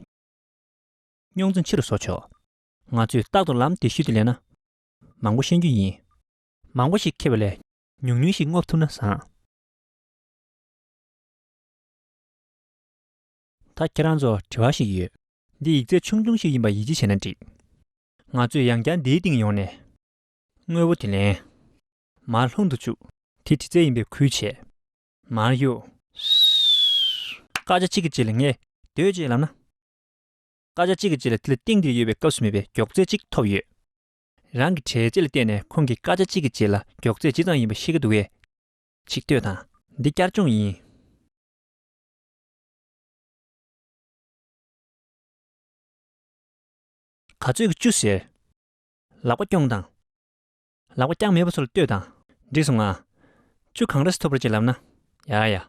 རྙོག་འཛིང་ཆེ་རུ་བཟོ་ཆོག་ང་ཚོས་རྟག་ཏུ་ལམ་བདེ་ཤོས་དེ་ལེན་ན། མང་པོ་ཤེས་རྒྱུ་ཡིན། མང་པོ་ཞིག་ཁེབས་པ་ལས། ཉུང་ཉུང་ཞིག་རྔོབ་ཐུབ་ན་བཟང་། ད་ཁྱེད་རང་ཚོར་དྲི་བ་ཞིག་ཡོད། འདི་ཡིག་ཚད་ཆུང་ཆུང་ཞིག་ཡིན་པ་ཡིད་ཆེས་བྱས་ན་འགྲིག་ང་ཚོས་ཡང་བསྐྱར་འདིའི་སྟེང་ཡོང་ནས། དངོས་པོ་དེ་ལེན། མར་ལྷུང་དུ་བཅུག་དེ་དྲི་རྩད་ཡིན་པས་ཁུལ་བྱས། མར་གཡུག་སྐར་ཆ་གཅིག་གི་རྗེས་ལ་ངས་སྡོད་ཅེས་ལབ་ན། སྐར་ཆ་གཅིག་གི་རྗེས་ལ་དེ་ལ་སྟེང་དེར་ཡོད་པའི་སྐབས་སུ་མེད་པའི་མགྱོགས་ཚད་གཅིག་ཐོབ་ཡོད། རང་གི་གྲས་རྩིས་ལ་བལྟས་ནས་ཁོང་གིས་སྐར་ཆ་གཅིག་གི་རྗེས་ལ་མགྱོགས་ཚད་ཇི་ཙམ་ཡིན་པ་ཤེས་ཀྱི་འདུག་གས། ཅིག་ལྟོས་དང་། འདི་བསྐྱར་སྦྱོང་ཡིན། ག་ཚོད་ཀྱི་བཅུ་ཟེར། ལག་པ་རྐྱོང་དང་། ལག་པ་རྐྱང་མེད་པ་ཚོ་ལ་ལྟོས་དང་། འགྲིག་སོང་ང་། བཅུ་གང་འདྲ་སེ་ཐོབ་རེད་ཅེས་ལབ་ན། ཡ་ཡ།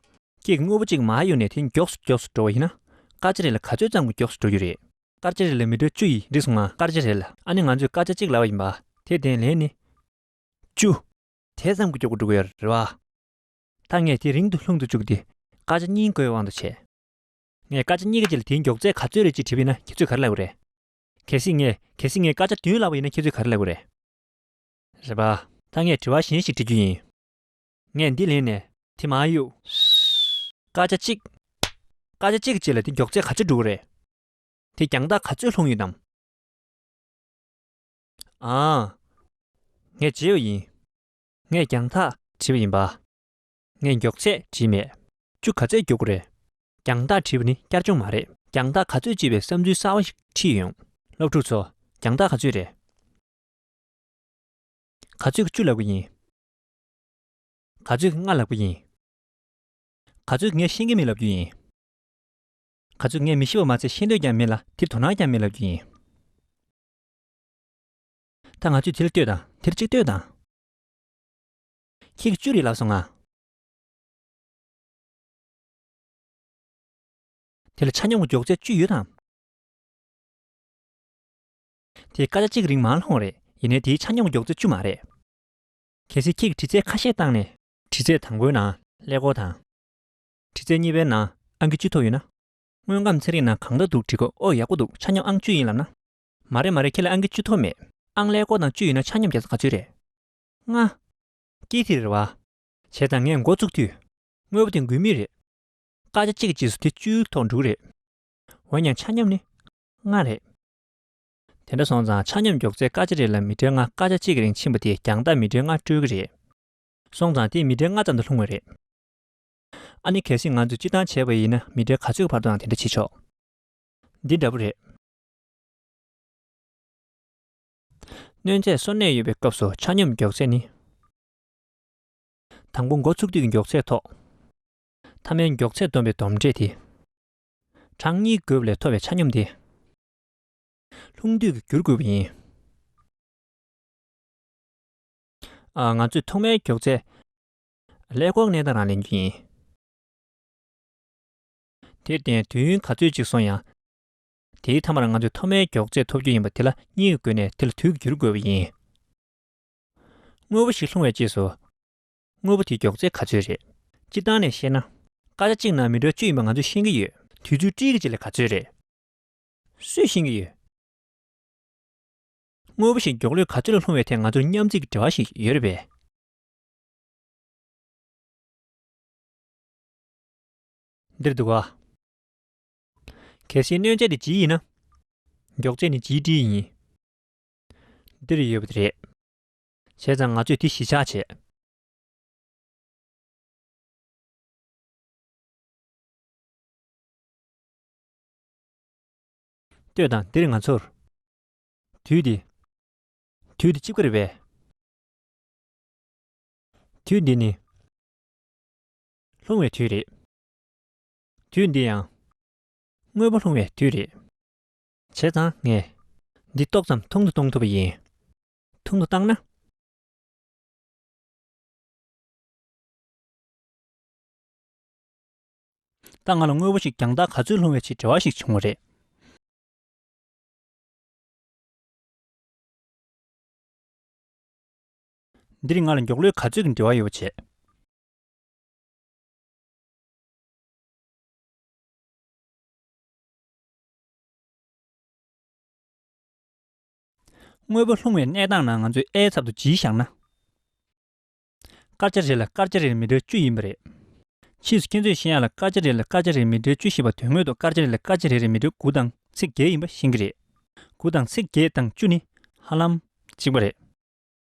ཁྱེད་ཀྱིས་དངོས་པོ་གཅིག་མར་གཡུགས་ནས་དེ་མགྱོགས་སུ་མགྱོགས་སུ་འགྲོ་བ་ཡིན་ན། སྐར་ཆ་རེ་ལ་ག་ཚོད་ཙམ་གྱིས་མགྱོགས་སུ་འགྲོ་རྒྱུ་རེད། སྐར་ཆ་རེ་ལ་མི་ཊར་བཅུ་ཡིས། འགྲིག་སོང་ང་། སྐར་ཆ་རེ་ལ། ཨ་ནི་ང་ཚོས་སྐར་ཆ་གཅིག་ལབ་པ་ཡིན་པ། དེ་དེ་ལན་ནི། བཅུ། དེ་ཙམ་གྱིས་མགྱོགས་པོ་འགྲོ་གི་ཡོད་རེད་བ། ད་ངས་དེ་རིང་དུ་ལྷུང་དུ་བཅུག་སྟེ། སྐར་ཆ་གཉིས་འགོར་བའི་དབང་དུ་བྱས། ངས་སྐར་ཆ་གཉིས་ཀྱི་རྗེས་ལ་དེའི་མགྱོགས་ཚད་ག་ཚོད་རེད་ཅེས་དྲིས་པ་ཡིན་ན་ཁྱེད་ཚོས་ག་རེ་ལབ་དགོས་རེད། གལ་སྲིད་ངས་གལ་སྲིད་ངས་སྐར་ཆ་བདུན་ལབ་པ་ཡིན་ན་ཁྱེད་ཚོས་ག་རེ་ལབ་དགོས་རེད། རེད་པ། ད་ངས་དྲི་བ་གཞན་ཞིག་འདྲི་རྒྱུ་ཡིན། ངས་འདི་ལེན་ནས་དེ་མར་གཡུག་སྐར་ཆ་གཅིག་སྐར་ཆ་གཅིག་གི་རྗེས་ལ་དེ་མགྱོགས་ཚད་ག་ཚོད་འགྲོ་གི་རེད། དེ་རྒྱང་ཐག་ག་ཚོད་ལྷུང་ཡོད་དམ། ཨང་། ངས་བརྗེས་པ་ཡིན། ངས་རྒྱང་ཐག་བྲིས་པ་ཡིན་པ། ངས་མགྱོགས་ཚད་བྲིས་མེད། བཅུ་ག་ཚོད་མགྱོགས་ཀྱི་རེད། རྒྱང་ཐག་བྲིས་པ་ནི་བསྐྱར་སྦྱོང་མ་རེད། རྒྱང་ཐག་ག་ཚོད་ཅེས་པའི་བསམ་ཚུལ་གསར་བ་ཞིག་ཁྲིད་ཡོང་། སློབ་ཕྲུག་ཚོ། རྒྱང་ཐག་ག་ཚོད་རེད། ག་ཚོད་ཀྱི་བཅུ་ལབ་ཀྱི་ཡིན། ག་ཚོད་ཀྱི་ལྔ་ལབ་ཀྱི་ཡིན། ག་ཚོད་ཀྱི་ངས་ཤེས་ཀྱི་མེད་ལབ་རྒྱུ་ཡིན། ག་ཚོད་ངས་མི་ཤེས་པ་མ་ཚད་ཤེས་འདོད་ཀྱང་མེད་ལ་དེར་དོ་སྣང་ཀྱང་མེད་ལབ་རྒྱུ་ཡིན། ད་ང་ཚོས་དེ་ལ་ལྟོས་དང་། དེར་གཅིག་ལྟོས་དང་། ཁྱེད་ཀྱིས་བཅུ་རེད་ལབ་སོང་ང་། དེ་ལ་ཆ་སྙོམས་ཀྱི་མགྱོགས་ཚད་བཅུ་ཡོད་དམ། དེ་སྐར་ཆ་གཅིག་གི་རིང་མར་ལྷུང་བ་རེད། ཡིན་ནའི་དེའི་ཆ་སྙོམས་ཀྱི་མགྱོགས་ཚད་བཅུ་མ་རེད། གལ་སྲིད་ཁྱེད་ཀྱིས་དྲི་རྩད་ཁ་ཤས་བཏང་ནས། དྲི་རྩད་དང་པོའི་ནང་ཀླད་ཀོར་དང་། དྲི་རྩད་གཉིས་པའི་ནང་ཨང་ཀི་བཅུ་ཐོབ་ཡོད་ན། དངོས་ཁམས་ཚན་རིག་ནང་གང་འདྲ་འདུག་དྲི་གོ། ཨོ་ཡག་པོ་འདུག་ཆ་སྙོམས་ཨང་བཅུ་ཡིན་ལབ་ན། མ་རེད་མ་རེད། ཁྱེད་ལ་ཨང་ཀི་བཅུ་ཐོབ་མེད། ཨང་ཀླད་ཀོར་དང་བཅུ་ཡོད་ན་ཆ་སྙོམས་རྒྱག་ས་ག་ཚོད་རེད། ལྔ། ཀི་དེ་རེད་བ། བྱས་ཙང་ངས་འགོ་བཙུགས་དུས། དངོས་པོ་དེ་འགུལ་མུས་རེད། སྐར་ཆ་གཅིག་གི་རྗེས་སུ་དེ་བཅུའི་ཐོག་འགྲོ་གི་རེད། འོན་ཀྱང་ཆ་སྙོམས་ནི། ལྔ་རེད། དེ་འདྲ་སོང་ཙང་ཆ་སྙོམས་མགྱོགས་ཚད་སྐར་ཆ་རེ་ལ་མི་ཊར་ལྔ། སྐར་ཆ་གཅིག་གི་རིང་ཕྱིན་པ་དེས་རྒྱང་ཐག་མི་ཊར་ལྔ་སྤྲོད་ཀྱི་རེད། སོང་ཙང་དེས་མི་ཊར་ལྔ་ཙམ་དུ་ལྷུང་བ་རེད། ཨ་ནི་གལ་སྲིད་ང་ཚོས་སྤྱིར་བཏང་བྱས་པ་ཡིན་ན་མི་ཊར་ག་ཚོད་ཀྱི་བར་དུའང་དེ་འདྲ་བྱེད་ཆོག་འདི་འདྲ་པོ་རེད། གནོད་འཚེ་སོར་གནས་ཡོད་པའི་སྐབས་སུ་ཆ་སྙོམས་མགྱོགས་ཚད་ནི། དང་པོ་འགོ་ཚུགས་དུས་ཀྱི་མགྱོགས་ཚད་ཐོག་མཐའ་མའི་མགྱོགས་ཚད་བསྡོམས་པའི་བསྡོམས་གྲས་དེ། གྲངས་གཉིས་བགོས་པ་ལས་ཐོབ་པའི་ཆ་སྙོམས་དེ། ལྷུང་དུས་ཀྱི་བསྒྱུར་དགོས་པ་ཡིན། ཨ། ང་ཚོས་ཐོག་མའི་མགྱོགས་ཚད། ཀླད་ཀོར་གནས་སྟངས་རང་ལེན་རྒྱུ་ཡིན། དེར་བརྟེན་དུས་ཡུན་ག་ཚོད་ཅིག་སོང་ཡང་། དེའི་མཐའ་མར་ང་ཚོས་ཐོག་མའི་མགྱོགས་ཚད་ཐོབ་རྒྱུ་ཡིན་པ་དེ་ལ་གཉིས་ཀྱིས་བགོས་ནས་དེ་ལ་དུས་བསྒྱུར་དགོས་པ་ཡིན། དངོས་པོ་ཞིག་ལྷུང་བའི་རྗེས་སུ། དངོས་པོ་དེའི་མགྱོགས་ཚད་ག་ཚོད་རེད། སྤྱིར་བཏང་ནས་བཤད་ན། སྐར་ཆ་གཅིག་ནང་མི་ཊར་བཅུ་ཡིན་པ་ང་ཚོས་ཤེས་ཀྱི་ཡོད། དུས་ཚོད་ཏིལ་གྱི་རྗེས་ལ་ག་ཚོད་རེད། སུས་ཤེས་ཀྱི་ཡོད། དངོས་པོ་ཞིག་མགྱོགས་ལོས་ག་ཚོད་ལ་ལྷུང་བའི་ཐད་ང་ཚོར་མཉམ་རྩིས་ཀྱི་འབྲེལ་བ་ཞིག་ཡོད་རེད་པས། འདིར་འདུག་ག་གལ་སྲིད་གནོད་འཚེ་དེ་ཇི་ཡིན་ན། མགྱོགས་ཚད་ནི་ཇི་ཏི་ཡིན། འདིར་ཡོད་པ་དེ་རེད། བྱས་ཙང་ང་ཚོས་དེ་གཞི་བཞག་བྱས། ལྟོས་དང་། འདིར་ང་ཚོར། དུས་འདི། དུས་འདི་གཅིག་པ་རེད་པས། དུས་འདི་ནི། ལྷུང་བའི་དུས་རེད། དུས་འདི་ཡང་། དངོས་པོ་ལྷུང་བའི་དུས་རེད། བྱས་ཙང་ངས། འདི་ཏོག་ཙམ་ཐུང་དུ་གཏོང་ཐུབ་པ་ཡིན། ཐུང་དུ་བཏང་ན། ད་ང་ལ་དངོས་པོ་ཞིག་རྒྱང་ཐག་ག་ཚོད་ལྷུང་བའི་ཆེད་འབྲེལ་བ་ཞིག་བྱུང་བ་རེད། འདིར་ང་ལ་མགྱོགས་ལོས་ག་ཚོད་ཀྱི་འབྲེལ་བ་ཡོད་པ་བྱས། དངོས་པོ་ལྷུང་བའི་གནས་སྟངས་ནང་ང་ཚོས་ཨའི་ཚབ་ཏུ་ཇི་བཞག་ན། སྐར་ཆ་རེ་ལ་སྐར་ཆ་རེར་མི་ཊར་བཅུ་ཡིན་པ་རེད། ཕྱིས་སུ་ཁྱེད་ཚོས་ཤེས་ཡག་ལ་སྐར་ཆ་རེ་ལ་སྐར་ཆ་རེར་མི་ཊར་བཅུ་ཞེས་པ་དོན་དངོས་ཐོག་སྐར་ཆ་རེ་ལ་སྐར་ཆ་རེ་རེར་མི་ཊར་དགུ་དང་ཚིགས་བརྒྱད་ཡིན་པ་ཤེས་ཀྱི་རེད། དགུ་དང་ཚིགས་བརྒྱད་དང་བཅུ་ནི་ཧ་ལམ་གཅིག་པ་རེད།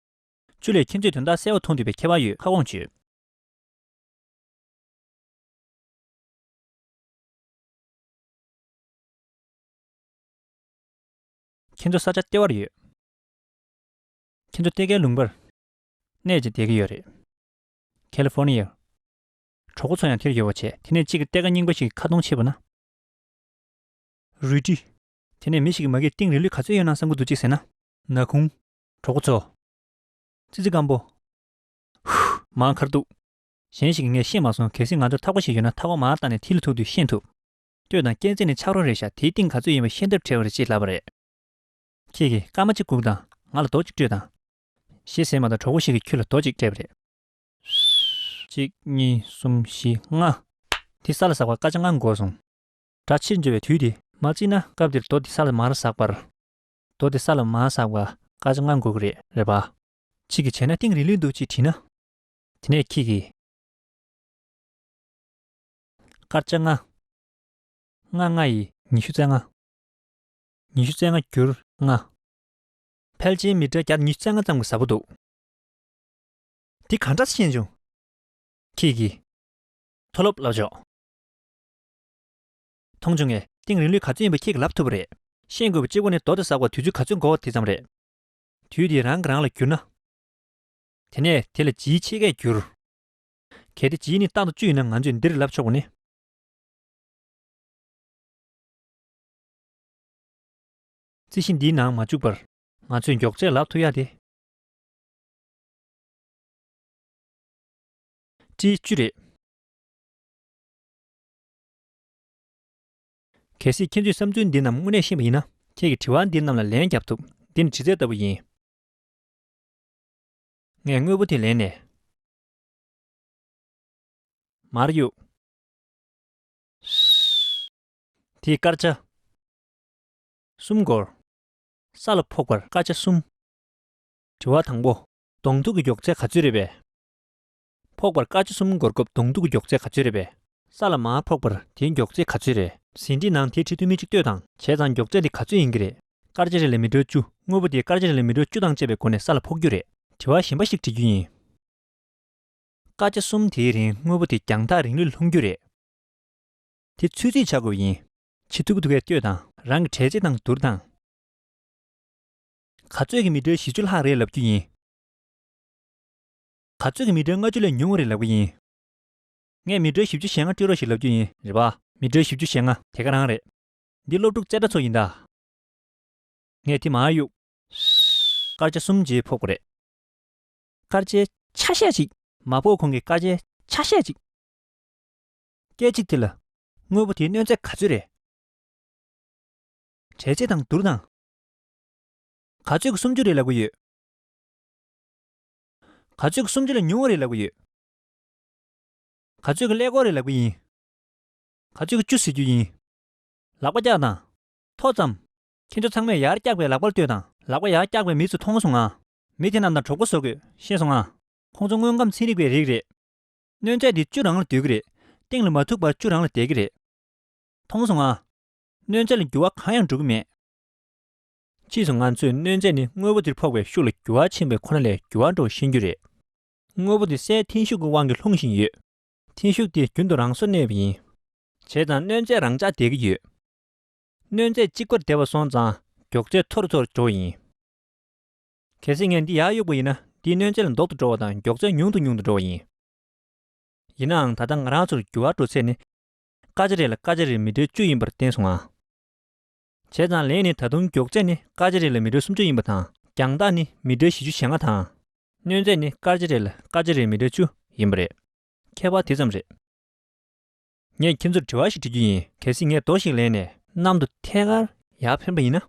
བཅུ་ལས་ཁྱེད་ཚོས་དོན་དག་གསལ་པོ་མཐོང་ཐུབ་པའི་ཁྱད་པར་ཡོད། ཁ་སྐོང་བྱོས། ཁྱེད་ཚོ་ས་ཆ་ལྟེ་བར་ཡོད། ཁྱེད་ཚོ་ལྟེ་བའི་ལུང་པར་གནས་ཀྱི་བསྡད་ཀྱི་ཡོད་རེད། ཁ་ལི་ཧྥོར་ནི་ཡ། གྲོགས་པོ་ཚོ་ཡང་དེར་ཡོད་པ་བྱས། དེ་ནས་གཅིག་གིས་གཏེར་ཁ་རྙིང་པ་ཞིག་གི་ཁ་གདོང་ཕྱེས་པ་ན། རུལ་དྲི། དེ་ནས་མི་ཞིག་གིས་མ་གིའི་གཏིང་རིལ་ལུས་ག་ཚོད་ཡོད་ན་བསམ་གྱི་འདུག་གཅིག་ཟེར་ན། ནག་ཁུང་། གྲོགས་པོ་ཚོ། ཙི་ཙི་སྐམ་པོ། ཧུ། མར་ཁར་གཏུགས། གཞན་ཞིག་གིས་ངས་ཤེས་མ་སོང་། གལ་སྲིད་ང་ཚོར་ཐག་པ་ཞིག་ཡོད་ན་ཐག་པ་མར་བཏགས་ནས་མཐིལ་ལ་ཐུག་དུས་ཤེས་ཐུབ། ལྟོས་དང་། རྐྱེན་རྩིས་ནི་ཆག་རོ་རེད་ཤག་དེའི་གཏིང་ག་ཚོད་ཡིན་པ་ཤེས་ཐབས་བྲལ་བ་རེད་ཅེས་ལབ་པ་རེད། ཁྱེད་ཀྱིས་སྐར་མ་གཅིག་སྒུག་དང་། ང་ལ་རྡོ་གཅིག་སྤྲོད་དང་། ཞེས་ཟེར་མ་ཐག་གྲོགས་པོ་ཞིག་གིས་ཁྱོད་ལ་རྡོ་གཅིག་སྤྲད་པ་རེད། གཅིག་གཉིས། གསུམ། བཞི། ལྔ། དེ་ས་ལ་ཟག་པར་སྐར་ཆ་ལྔ་འགོར་སོང་། སྒྲ་ཕྱིར་འབྱོར་བའི་དུས་དེ། མ་བརྩིས་ན་སྐབས་དེར་རྡོ་དེ་ས་ལ་མར་ཟག་པར། རྡོ་དེ་ས་ལ་མར་ཟག་པར་སྐར་ཆ་ལྔ་འགོར་གྱི་རེད། རེད་པ། གཅིག་གིས་བྱས་ན་གཏིང་རིལ་ལུས་འདུག་ཅེས་དྲིས་ན། དེ་ནས་ཁྱེད་ཀྱིས། སྐར་ཆ་ལྔ། ལྔ་ལྔ་ཡི་ཉི་ཤུ་རྩ་ལྔ། ཉི་ཤུ་རྩ་ལྔ་བསྒྱུར་ལྔ། ཕལ་ཆེར་མི་ཊར་བརྒྱ་དང་ཉི་ཤུ་རྩ་ལྔ་ཙམ་གྱི་ཟབ་པོ་འདུག་འདི་གང་འདྲ་ཤེས་བྱུང་། ཁྱེད་ཀྱིས། མཐོ་སློབ་བསླབ་ཆོག་མཐོང་བྱུང་ངས་གཏིང་རིང་ལུས་ག་ཚོད་ཡིན་པ་ཁྱེད་ཀྱིས་ལབ་ཐུབ་པ་རེད། ཤེས་དགོས་པ་གཅིག་པོ་ནི་རྡོ་དེ་ཟག་པར་དུས་ཚོད་ག་ཚོད་འགོར་བ་དེ་ཙམ་རེད། དུས་དེ་རང་གིས་རང་ལ་བསྒྱུར་ན། དེ་ནས་དེ་ལ་ཇིའི་ཕྱེད་ཀས་བསྒྱུར། གལ་ཏེ་ཇི་ནི་རྟག་ཏུ་བཅུ་ཡིན་ན་ང་ཚོས་འདིར་ལབ་ཆོག་པ་ནི། རྩི་ཤིང་འདིའི་ནང་མ་བཅུག་པར་ང་ཚོས་མགྱོགས་ཚད་ལབ་ཐུབ་ཡ་དེ། ཏྲི་བཅུ་རེད། གལ་སྲིད་ཁྱེད་ཚོས་བསམ་ཚུལ་འདི་རྣམས་དངོས་གནས་ཤེས་པ་ཡིན་ན་ཁྱེད་ཀྱིས་དྲི་བ་འདི་རྣམས་ལ་ལན་རྒྱབ་ཐུབ། འདི་ནི་དྲི་རྩད་ལྟ་བུ་ཡིན། ངས་དངོས་པོ་དེ་ལེན་ནས། མར་གཡུག་དེའི་སྐར་ཆ་གསུམ་འགོར། ས་ལ་ཕོག་པར་སྐར་ཆ་གསུམ། དྲི་བ་དང་པོ། གདོང་ཐུག་གི་མགྱོགས་ཚད་ག་ཚོད་རེད་པས། ཕོག་པར་སྐར་ཆ་གསུམ་འགོར་སྐབས་གདོང་ཐུག་གི་མགྱོགས་ཚད་ག་ཚོད་རེད་པས། ས་ལ་མར་ཕོག་པར་དེའི་མགྱོགས་ཚད་ག་ཚོད་རེད། ཟིན་བྲིས་ནང་དེའི་འབྲི་ཐུབ་མིན་ཅིག་ལྟོས་དང་། བྱས་ཙང་མགྱོགས་ཚད་དེ་ག་ཚོད་ཡིན་གྱི་རེད། སྐར་ཆ་རེ་ལ་མི་ཊར་བཅུ། དངོས་པོ་དེ་སྐར་ཆ་རེ་ལ་མི་ཊར་བཅུ་དང་བཅས་པའི་སྒོ་ནས་ས་ལ་ཕོག་རྒྱུ་རེད། དྲི་བ་གཞན་པ་ཞིག་འདྲི་རྒྱུ་ཡིན། སྐར་ཆ་གསུམ་དེའི་རིང་དངོས་པོ་དེ་རྒྱང་ཐག་རིང་ལུས་ལྷུང་རྒྱུ་རེད། དེ་ཚོད་རྩིས་བྱ་དགོས་པ་ཡིན། བྱེད་ཐུབ་ཀྱི་འདུག་གས་ལྟོས་དང་། རང་གི་གྲས་ཚད་དང་བསྡུར་དང་། ག་ཚོད་ཀྱི་མི་ཊར་བཞི་བཅུ་ལྷག་རེད་ལབ་རྒྱུ་ཡིན། ག་ཚོད་ཀྱི་མི་ཊར་ལྔ་བཅུ་ལས་ཉུང་བ་རེད་ལབ་ཀྱི་ཡིན། ངས་མི་ཊར་བཞི་བཅུ་ཞེ་ལྔ་སྤྲོད་རོགས་ཞེས་ལབ་རྒྱུ་ཡིན། རེད་པ། མི་ཊར་བཞི་བཅུ་ཞེ་ལྔ་དེ་ག་རང་རེད། འདི་སློབ་ཕྲུག་རྩེ་གྲ་ཚོ་ཡིན་ད། ངས་དེ་མར་གཡུག་སྐར་ཆ་གསུམ་རྗེས་ཕོག་པ་རེད། སྐར་ཆའི་ཆ་ཤས་ཅིག་མ་ཕོག་གོང་གི་སྐར་ཆའི་ཆ་ཤས་ཅིག་སྐད་ཅིག་དེ་ལ་དངོས་པོ་དེའི་གནོད་ཚད་ག་ཚོད་རེད། གྲས་ཚད་དང་བསྡུར་དང་། ག་ཚོད་ཀྱི་སུམ་ཅུ་རེད་ལབ་ཀྱི་ཡོད། ག་ཚོད་ཀྱི་སུམ་ཅུ་ལས་ཉུང་བ་རེད་ལབ་ཀྱི་ཡོད། ག་ཚོད་ཀྱི་ཀླད་ཀོར་རེད་ལབ་ཀྱི་ཡིན། ག་ཚོད་ཀྱི་བཅུ་ཟེར་རྒྱུ་ཡིན། ལག་པ་བཀྱག་དང་། ཐོ་ཙམ། ཁྱེད་ཚོ་ཚང་མས་ཡར་བཀྱགས་པའི་ལག་པར་ལྟོས་དང་། ལག་པ་ཡར་བཀྱགས་པའི་མི་ཚོ་མཐོང་སོང་ང་། མི་དེ་རྣམས་དང་གྲོགས་པོ་བཟོ་དགོས། ཤེས་སོང་ང་། ཁོང་ཚོ་དངོས་ཁམས་ཚན་རིག་པའི་རིགས་རེད། གནོད་འཚེ་འདི་བཅུ་རང་ལ་སྡོད་ཀྱི་རེད། གཏིང་ལ་མ་ཐུག་པར་བཅུ་རང་ལ་བསྡད་ཀྱི་རེད། མཐོང་སོང་ང་། གནོད་འཚེ་ལ་འགྱུར་བ་གང་ཡང་འགྲོ་གི་མེད། ཕྱིས་སུ་ང་ཚོས་གནོད་འཚེ་ནི་དངོས་པོ་དེར་ཕོག་པའི་ཤུགས་ལ་འགྱུར་བ་ཕྱིན་པ་ཁོ་ན་ལས་འགྱུར་བ་འགྲོ་བ་ཤེས་རྒྱུ་རེད། དངོས་པོ་དེ་སའི་འཐེན་ཤུགས་ཀྱི་དབང་གིས་ལྷུང་བཞིན་ཡོད། འཐེན་ཤུགས་དེ་རྒྱུན་དུ་རང་སོར་གནས་པ་ཡིན། བྱས་ཙང་གནོད་འཚེ་རང་འཇགས་བསྡད་ཀྱི་ཡོད། གནོད་འཚེ་གཅིག་པར་བསྡད་པ་སོང་ཙང་མགྱོགས་ཚད་མཐོ་རུ་མཐོ་རུ་འགྲོ་བ་ཡིན། གལ་སྲིད་ངས་འདི་ཡར་གཡུགས་པ་ཡིན་ན་འདིའི་གནོད་འཚེ་ལ་ལྡོག་ཏུ་འགྲོ་བ་དང་མགྱོགས་ཚད་ཉུང་དུ་ཉུང་དུ་འགྲོ་བ་ཡིན། ཡིན་ནའང་ད་ལྟ་ང་རང་ཚོར་འགྱུར་བ་འགྲོ་ཚད་ནི། སྐར་ཆ་རེ་ལ་སྐར་ཆ་རེར་མི་ཊར་བཅུ་ཡིན་པར་བསྟན་སོང་ང་། བྱས་ཙང་ལན་ནི་ད་དུང་མགྱོགས་ཚད་ནི་སྐར་ཆ་རེ་ལ་མི་ཊར་སུམ་ཅུ་ཡིན་པ་དང་། རྒྱང་ཐག་ནི་མི་ཊར་བཞི་བཅུ་ཞེ་ལྔ་དང་། གནོད་འཚེ་ནི་སྐར་ཆ་རེ་ལ་སྐར་ཆ་རེར་མི་ཊར་བཅུ་ཡིན་པ་རེད། ཁྱད་པར་དེ་ཙམ་རེད། ངས་ཁྱེད་ཚོར་དྲི་བ་ཞིག་དྲི་རྒྱུ་ཡིན། གལ་སྲིད་ངས་རྡོ་ཞིག་ལེན་ནས་གནམ་དུ་ཐད་ཀར་ཡར་འཕེན་པ་ཡིན་ན།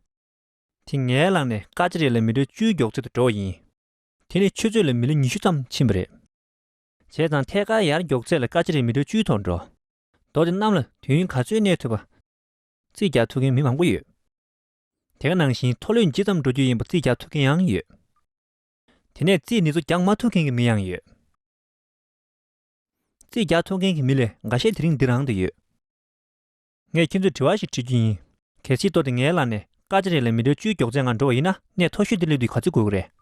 དེ་ངའི་ལག་ནས་སྐར་ཆ་རེ་ལ་མི་ཊར་བཅུའི་མགྱོགས་ཚད་དུ་འགྲོ་བ་ཡིན། དེ་ནི་ཆུ་ཚོད་ལ་མི་ལི་ཉི་ཤུ་ཙམ་ཕྱིན་པ་རེད། བྱས་ཙང་ཐད་ཀར་ཡར་མགྱོགས་ཚད་ལ་སྐར་ཆ་རེར་མི་ཊར་བཅུའི་ཐོག་འགྲོ། རྡོ་དེ་གནམ་ལ་དུས་ཡུན་ག་ཚོད་གནས་ཐུབ་པ། རྩིས་རྒྱག་ཐུབ་མཁན་མི་མང་པོ་ཡོད། དེ་ག་ནང་བཞིན་མཐོ་ལོས་ཇི་ཙམ་འགྲོ་རྒྱུ་ཡིན་པ་རྩིས་རྒྱག་ཐུབ་མཁན་ཡང་ཡོད། དེ་ནས་རྩིས་འདི་ཚོ་རྒྱག་མ་ཐུབ་མཁན་གྱི་མི་ཡང་ཡོད། རྩིས་རྒྱག་ཐུབ་མཁན་གྱི་མི་ལས་འགའ་ཤས་དེ་རིང་འདི་རང་དུ་ཡོད། ངས་ཁྱེད་ཚོར་དྲི་བ་ཞིག་དྲི་རྒྱུ་ཡིན། གལ་སྲིད་རྡོ་དེ་ངའི་ལག་ནས་སྐར་ཆ་རེ་ལ་མི་ཊར་བཅུའི་མགྱོགས་ཚད་ངང་འགྲོ་བ་ཡིན་ན། གནས་མཐོ་ཤོས་དེ་སླེབས་དུས་ག་ཚོད་འགོར་གྱི་རེད།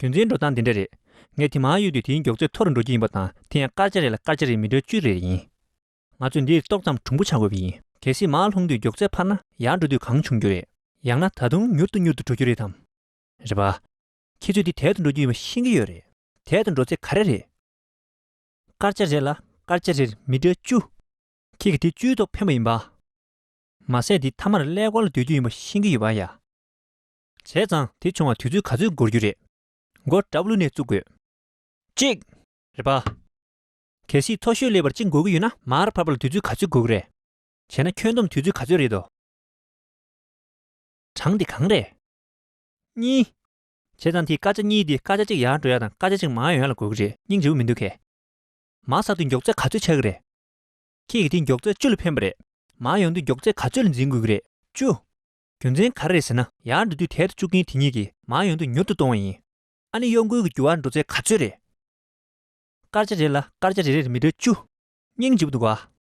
རྒྱུ་མཚན་འགྲོ་སྟངས་འདི་འདྲ་རེད། ངས་དེ་མར་གཡུག་དུས་དེའི་མགྱོགས་ཚད་མཐོ་རུ་འགྲོ་རྒྱུ་ཡིན་པ་དང་། དེ་ཡང་སྐར་ཆ་རེ་ལ་སྐར་ཆ་རེར་མི་ཊར་བཅུ་རེ་ཡིན། ང་ཚོས་འདིར་ཏོག་ཙམ་གྲུང་པོ་ཆགས་དགོས་པ་ཡིན། གལ་སྲིད་མར་ལྷུང་དུས་མགྱོགས་ཚད་འཕར་ན་ཡར་འགྲོ་དུས་གང་བྱུང་རྒྱུ་རེད། ཡང་ན་ད་དུང་མྱུར་དུ་མྱུར་དུ་འགྲོ་རྒྱུ་རེད་དམ། རེད་པ། ཁྱེད་ཚོས་འདི་དལ་དུ་འགྲོ་རྒྱུ་ཡིན་པ་ཤེས་ཀྱི་ཡོད་རེད། དལ་དུ་འགྲོ་ཚད་ག་རེ་རེད། སྐར་ཆ་རེ་ལ་སྐར་ཆ་རེར་མི་ཊར་བཅུ། ཁྱེད་ཀྱིས་དེ་བཅུའི་ཐོག་འཕེན་པ་ཡིན་པ། མ་ཟད་འདི་མཐའ་མར་ཀླད་ཀོར་ལ་སྡོད་རྒྱུ་ཡིན་པ་ཤེས་ཀྱི་ཡོད་པ་ཡ། བྱས་ཙང་དེ་བྱུང་བར་དུས་ཚོད་ག་ཚོད་འགོར་རྒྱུ་རེད། མགོ་ཌབ་ལུ་ནས་བཙུགས་དགོས། གཅིག་རེད་པ། གལ་སྲིད་མཐོ་ཤོས་སླེབས་པར་གཅིག་འགོར་གྱི་ཡོད་ན། མར་འཕར་བ་ལ་དུས་ཚོད་ག་ཚོད་འགོར་གྱི་རེད། བྱས་ན་ཁྱོན་བསྡོམས་དུས་ཚོད་ག་ཚོད་རེད་དོ། གྲངས་འདི་གང་རེད། གཉིས། བྱས་ཙང་དེའི་སྐར་ཆ་གཉིས་དེ་སྐར་ཆ་གཅིག་ཡར་འགྲོ་ཡ་དང་སྐར་ཆ་གཅིག་མར་ཡོང་ཡ་ལ་འགོར་གྱི་རེད། སྙིང་རྗེ་པོ་མི་འདུག་གས། མར་ཟག་དུས་མགྱོགས་ཚད་ག་ཚོད་ཆགས་ཀྱི་རེད། ཁྱེད་ཀྱིས་དེ་མགྱོགས་ཚད་བཅུ་ལ་འཕེན་པ་རེད། མར་ཡོང་དུས་མགྱོགས་ཚད་ག་ཚོད་ལ་འཛིན་དགོས་ཀྱི་རེད། བཅུ། རྒྱུ་མཚན་ག་རེ་རེད་ཟེར་ན། ཡར་འགྲོ་དུས་དལ་དུ་བཅུག་མཁན་དེ་གཉིས་ཀྱིས་མར་ཡོང་དུས་མྱུར་དུ་གཏོང་བ་ཡིན། ཨ་ནི་གཡོ་འགུལ་གྱི་འགྱུར་བ་འགྲོ་ཚད་ག་ཚོད་རེད། སྐར་ཆ་རེ་ལ་སྐར་ཆ་རེ་རེར་མི་ཊར་བཅུ། སྙིང་རྗེ་པོ་འདུག་ག།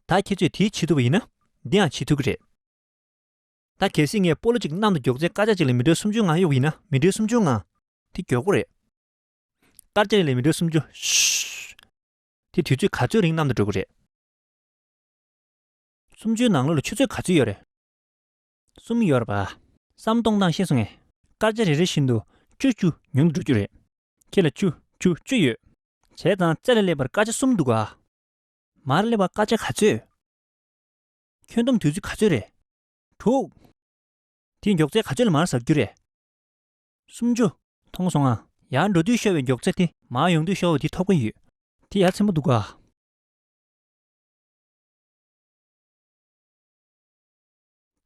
ད་ཁྱེད་ཚོས་དེ་བྱེད་ཐུབ་པ་ཡིན་ན། འདི་ཡང་བྱེད་ཐུབ་ཀྱི་རེད། ད་གལ་སྲིད་ངས་སྤོ་ལོ་གཅིག་གནམ་དུ་མགྱོགས་ཚད་སྐར་ཆ་གཅིག་ལ་མི་ཊར་སུམ་ཅུ་ལྔ་གཡུག་ཡིན་ན། མི་ཊར་སུམ་ཅུ་ལྔ། དེ་མགྱོགས་པོ་རེད། སྐར་ཆ་གཅིག་ལ་མི་ཊར་སུམ་ཅུ། ཤུ། དེ་དུས་ཚོད་ག་ཚོད་རིང་གནམ་དུ་འགྲོ་གི་རེད། སུམ་ཅུའི་ནང་ལོགས་ལ་ཆུ་ཚོད་ག་ཚོད་ཡོད་རེད། གསུམ་ཡོད་རེད་པ། བསམ་གཏོང་སྟངས་ཤེས་སོང་ངས། སྐར་ཆ་རེ་རེ་བཞིན་དུ་བཅུ་བཅུ་ཉུང་དུ་འགྲོ་རྒྱུ་རེད། ཁྱེད་ལ་བཅུ་བཅུ་བཅུ་ཡོད། བྱས་ཙང་རྩེ་ལ་སླེབས་པར་སྐར་ཆ་གསུམ་འདུག་ག་མར་སླེབས་པར་སྐར་ཆ་ག་ཚོད། ཁྱོན་བསྡོམས་དུས་ཚོད་ག་ཚོད་རེད། དྲུག་དེའི་མགྱོགས་ཚད་ག་ཚོད་ལ་མར་ཟག་རྒྱུ་རེད། སུམ་ཅུ། མཐོང་སོང་ང་། ཡར་འགྲོ་དུས་ཤོར་བའི་མགྱོགས་ཚད་དེ་མར་ཡོང་དུས་ཤོར་བ་དེ་ཐོབ་ཀྱི་ཡོད། དེ་ཡ་མཚན་པོ་འདུག་ག་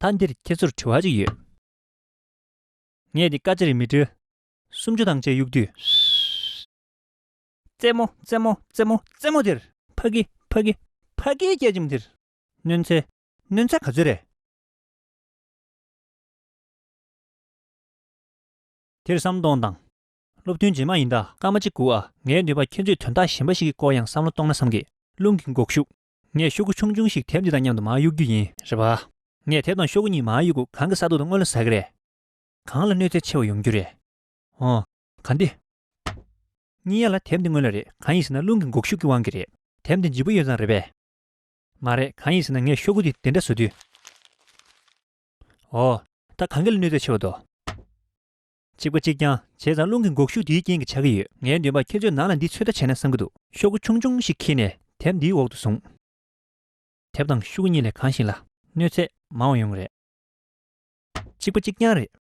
ད་འདིར་ཁྱེད་ཚོར་དྲི་བ་ཅིག་ཡོད། ངས་འདི་སྐར་ཆ་རེར་མི་ཊར་སུམ་ཅུ་དང་བཅས་གཡུག་དུས། རྩེད་མོ་རྩེད་མོ་རྩེད་མོ་རྩེད་མོ་དེར། ཕ་གི་ཕ་གི་ཕ་གིའི་སྐད་ཅིག་དེར། གནོན་ཚད། གནོན་ཚད་ག་ཚོད་རེད། དེར་བསམ་གཏོང་དང་། སློབ་ཐུན་རྗེས་མ་ཡིན་ད། སྐར་མ་གཅིག་སྒུག་ཨ། ངའི་ནུས་པ་ཁྱེད་ཚོས་དོན་དག་གཞན་པ་ཞིག་གི་སྐོར་ཡང་བསམ་བློ་གཏོང་ན་བསམ་གི་རླུང་གི་འགོག་ཤུགས། ངས་ཤོག་གུ་ཆུང་ཆུང་ཞིག་དེབ་འདི་དང་མཉམ་དུ་མར་གཡུག་རྒྱུ་ཡིན། རེད་པ། ངས་དེབ་དང་ཤོག་གུ་གཉིས་མར་གཡུག་གུ་གང་གི་ས་ཐོག་ཏུ་སྔོན་ལ་ཟག་གི་རེད། གང་ལ་གནོད་འཚེ་ཆེ་བ་ཡོང་རྒྱུ་རེད། ཨོ། ག་འདི། གཉིས་ཡ་ལ་དེབ་འདི་སྔོན་ལ་རེད། གང་ཡིན་ཟེར་ན་རླུང་གི་འགོག་ཤུགས་ཀྱི་དབང་གིས་རེད། དེབ་འདི་ལྗིད་པོ་ཡོད་ཙང་རེད་པས། མ་རེད། གང་ཡིན་ཟེར་ན་ངས་ཤོག་གུ་འདི་འདི་འདྲ་བཟོ་དུས། ཨོ། ད་གང་གི་ལ་གནོད་འཚེ་ཆེ་བ་འདུག་གཅིག་པ་གཅིག་རྐྱང་། བྱས་ཙང་རླུང་གི་འགོག་ཤུགས་འདིའི་རྐྱེན་གྱིས་ཆགས་ཀྱི་ཡོད། ངའི་འདུན་པ་ཁྱེད་ཚོས་ནང་ལ་འདི་ཚོད་ལྟ་བྱས་ན་བསམ་གྱི་འདུག་ཤོག་གུ་ཆུང་ཆུང་ཞིག་འཁྱེར་ནས་དེབ་འདིའི་འོག་ཏུ་བཟུང་། དེབ་དང་ཤོག་གུ་གཉིས་ལས་གང་ཞིག་ལ་གནོད་འཚེ་མང་བ་ཡོང་གི་རེད། གཅིག་པ་གཅིག་རྐྱང་རེད།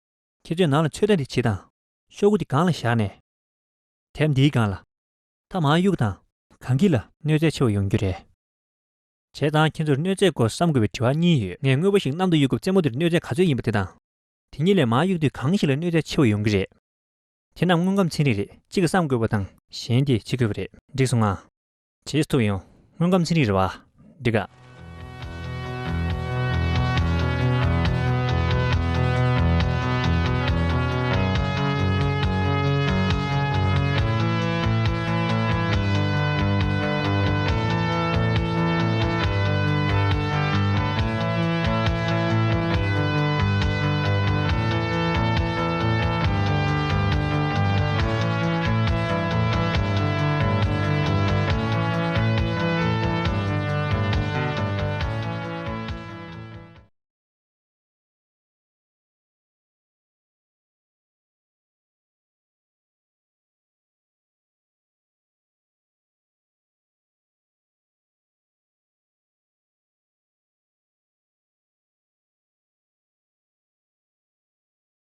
ཁྱེད་ཚོས་ནང་ལ་ཚོད་ལྟ་འདི་བྱེད་དང་། ཤོག་གུ་འདི་སྒང་ལ་བཞག་ནས། དེབ་འདིའི་སྒང་ལ། ད་མར་གཡུག་དང་། གང་གི་ལ་གནོད་འཚེ་ཆེ་བ་ཡོང་རྒྱུ་རེད། བྱས་ཙང་ཁྱེད་ཚོར་གནོད་འཚེའི་སྐོར་བསམ་དགོས་པའི་དྲི་བ་གཉིས་ཡོད། ངས་དངོས་པོ་ཞིག་གནམ་དུ་གཡུག་སྐབས་རྩེད་མོ་དེར་གནོད་འཚེ་ག་ཚོད་ཡིན་པ་དེ་དང་། དེ་གཉིས་ལས་མར་གཡུག་དུས་གང་ཞིག་ལ་གནོད་འཚེ་ཆེ་བ་ཡོང་གི་རེད། དེ་རྣམས་དངོས་ཁམས་ཚན་རིག་རེད། གཅིག་གིས་བསམ་དགོས་པ་དང་གཞན་དེས་བྱེད་དགོས་པ་རེད། འགྲིག་སོང་ང་། བྱེད་ཐུབ་ཡོང་། དངོས་ཁམས་ཚན་རིག་རེད་བ། འགྲིག་ག